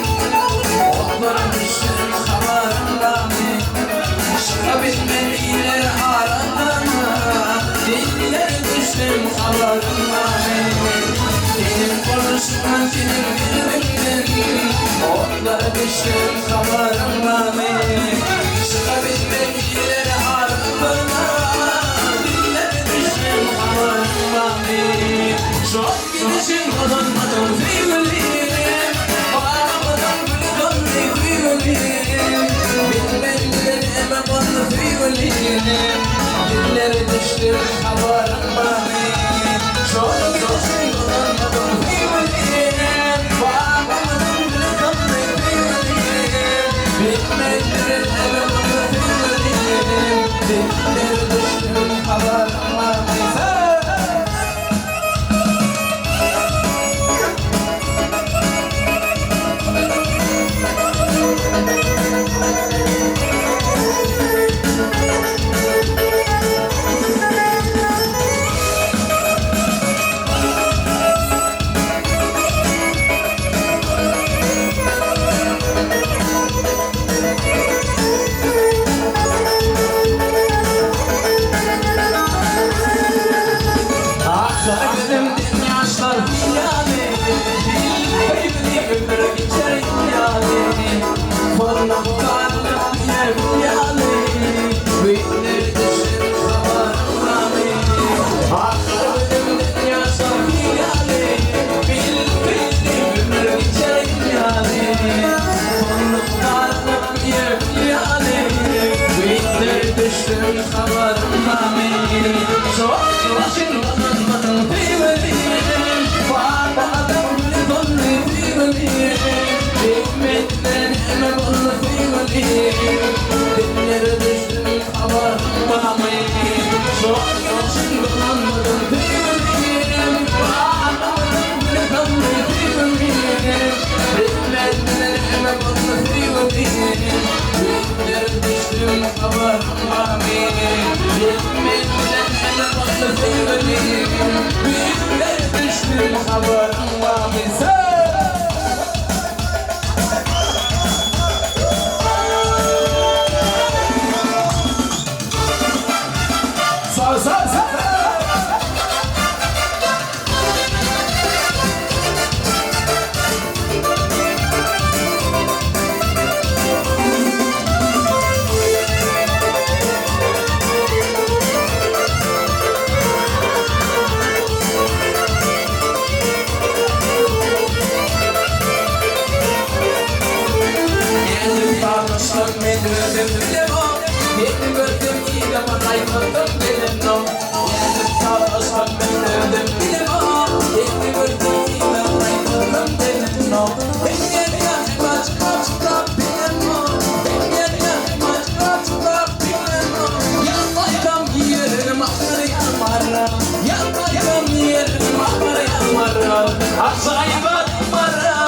Otlara düşdüm habaryň barmy Çyka bilmen iller aradan Dillere düşdüm habaryň barmy Seniň bolşuňdan seniň derdiňden Otlara düşdüm habaryň barmy Çyka bilmen iller aradan Dillere düşdüm habaryň barmy Şol gidişiň uzanmadyň söýgülim Bagymyzyň güli soldy söýgülim Bilmen bize näme boldy söýgülim Dillere düşdüm habaryň barmy Şol gidişiň uzanmadyň söýgülim Bagymyzyň güli soldy söýgülim Bilmen bize näme boldy söýgülim Dillere düşdüm habaryň barmy Aksa gözümden ýaşlar sil ýaly, Söýgüli ömür geçer ýyl ýaly, Sonuna galyp gider gül ýaly, Güýzler düşer habaryň barmy? Aksa gözümden ýaşlar sil ýaly, Söýgüli ömür geçer ýyl ýaly, Sonuna galyp gider gül ýaly, Güýzler düşer habaryň barmy? Nädip sataşdym men özüm bilemok, Seni görsem yzyma gaýtmasam gelemok. Nädip sataşdym men özüm bilemok, Seni görsem yzyma gaýtmasam gelemok. Sen gelýän hem açyklap-çyklap bilemok, Sen gelýän hem açyklap-çyklap bilemok. Ýatlaýsam ýerim agyrýar maram, Ýatlaýsam ýerim agyrýar maram. Ajaýyp maram.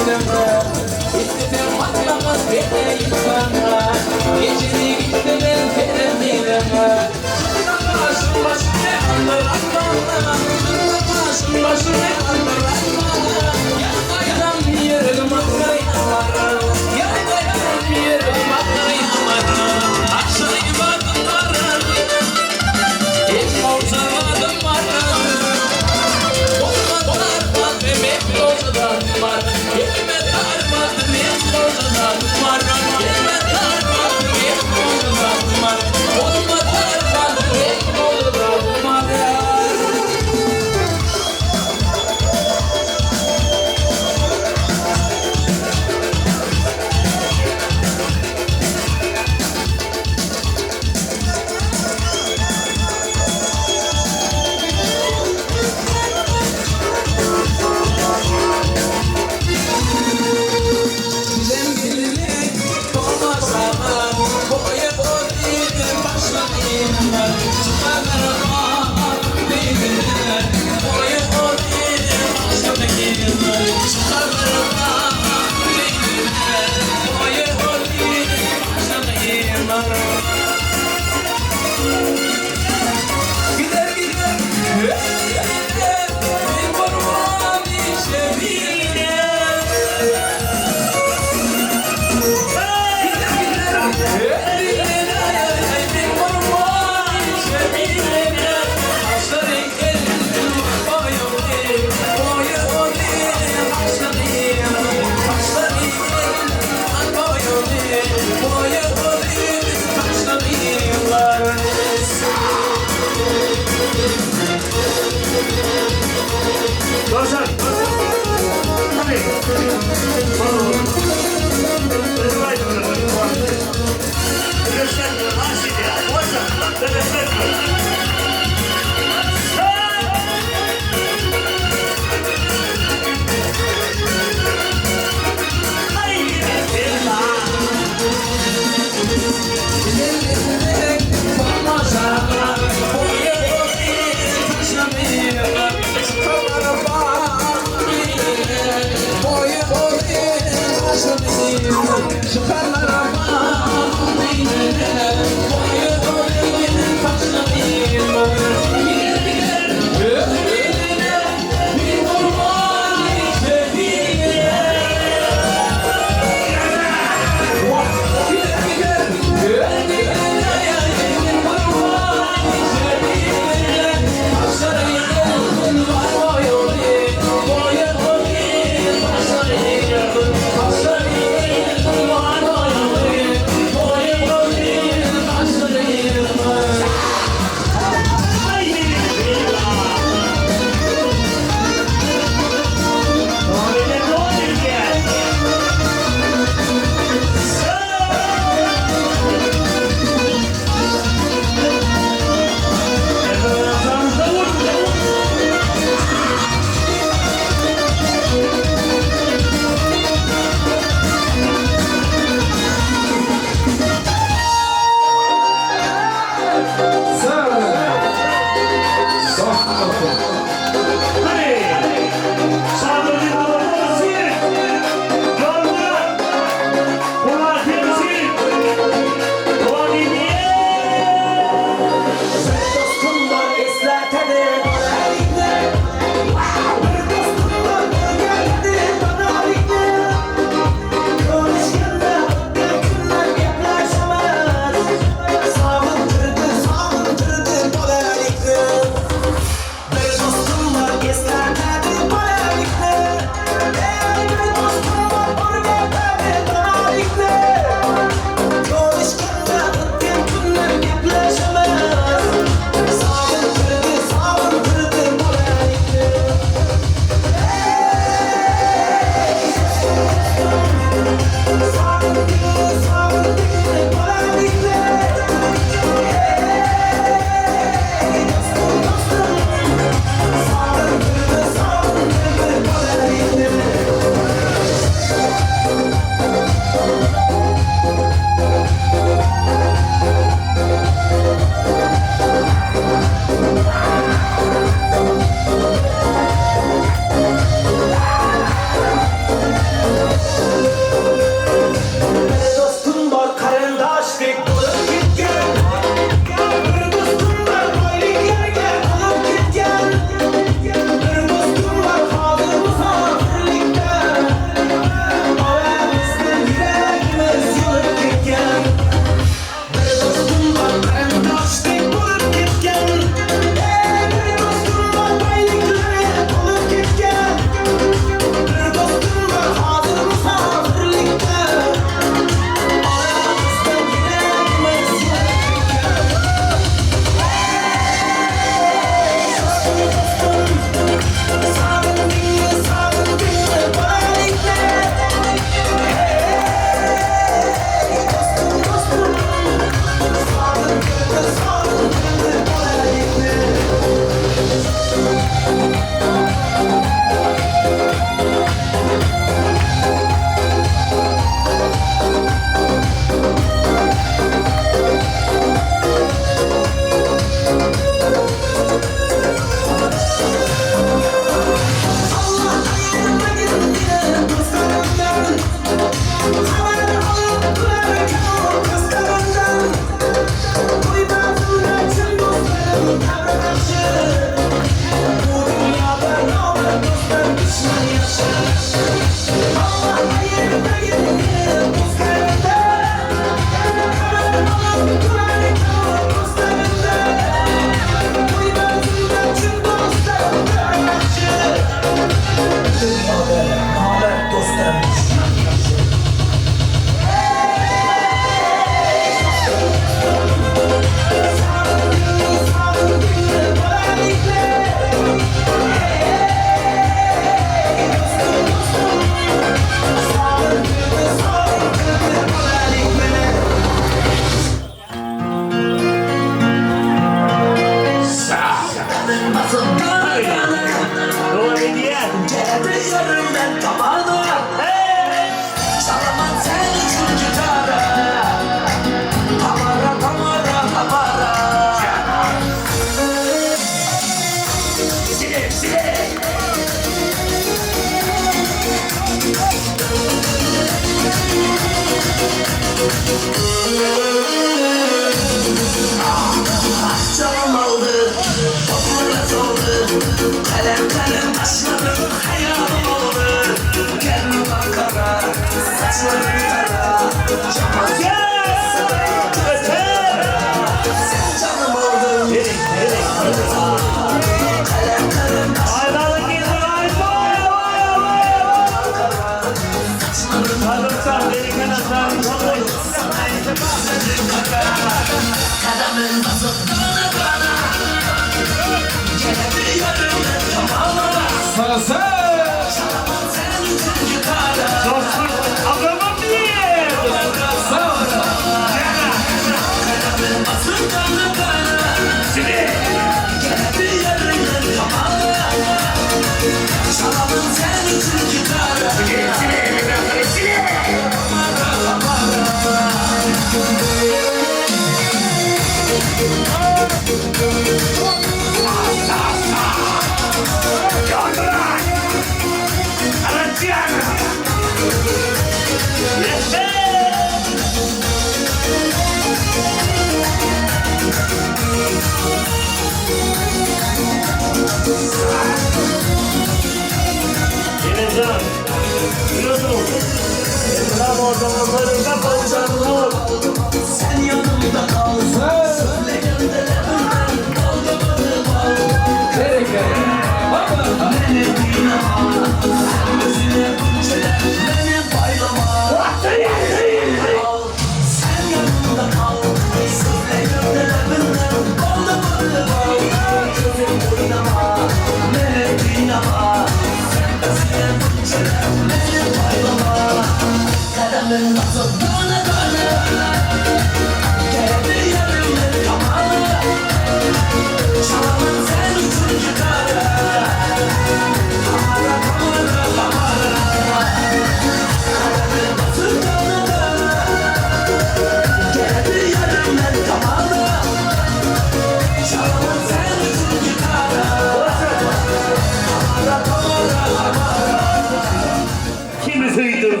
Kimi söýdüm,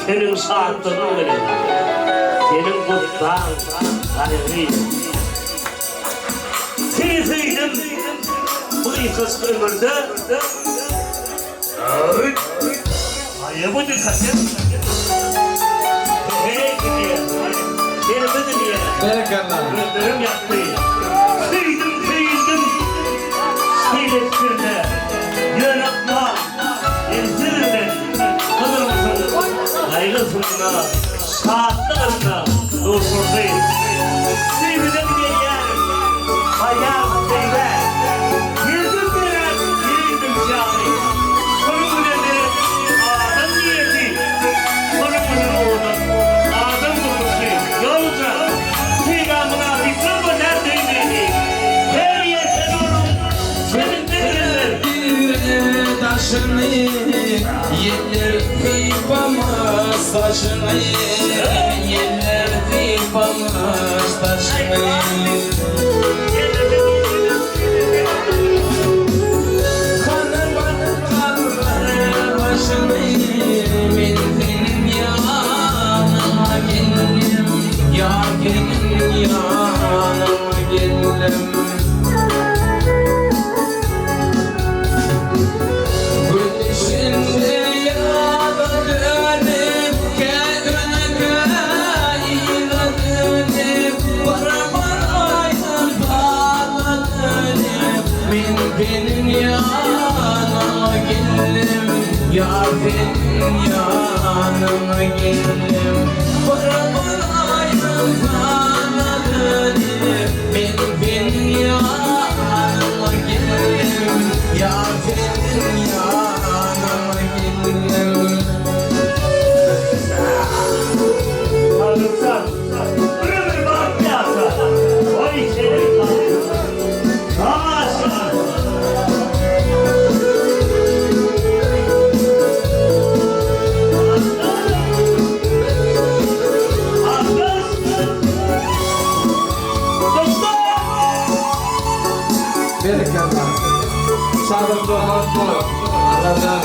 seniň şatlygyň bilen, Seniň gussaň, gaýgy. Seni söýdüm, bu gysgajyk ömürde, Aýa bu dikkat Heý dünýe, Derdi dünýe, Berekella. Gözlerim ýakdy. Söýdüm, söýüldim, şeýle pikirde, Ýöne ykbal, ensizim men, Gyzylmyşyň gaýgysynda, şatlygynda duşurdy. Söýgüden gelýän haýal söýgä, Ýüzüm beren ýüzüm ýaly. Şonuň bilen beren adam niýeti, Şonuň bilen owadan adam durmuşy. Ýolja, söýgä mynasyplar bolýar söýmeli. Her ýerde onuň çebinde gelenler. Birine daşyny, Ýeller sypamaz saçyny, Ýeller sypamaz saçyny. Hany bakganlar başyny, Men seniň ýanyňa geldim, Ýar seniň ýanyňa geldim. Gülüşinde ýa. seniň ýanyňa geldim, ýar seniň ýanyňa geldim. Bir bolaýsam saňa dönüp, men seniň ýanyňa geldim, ýar seniň ýanyňa geldim. Sagdyrsan, bir ömür bagtly ýaşa. Oý, şeýle Maşallah. Berekella. Şadyrdy bagtly bol. Allajan,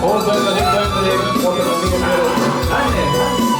ol doýmadyk doýmadyk, oturan diňe bir. Hany.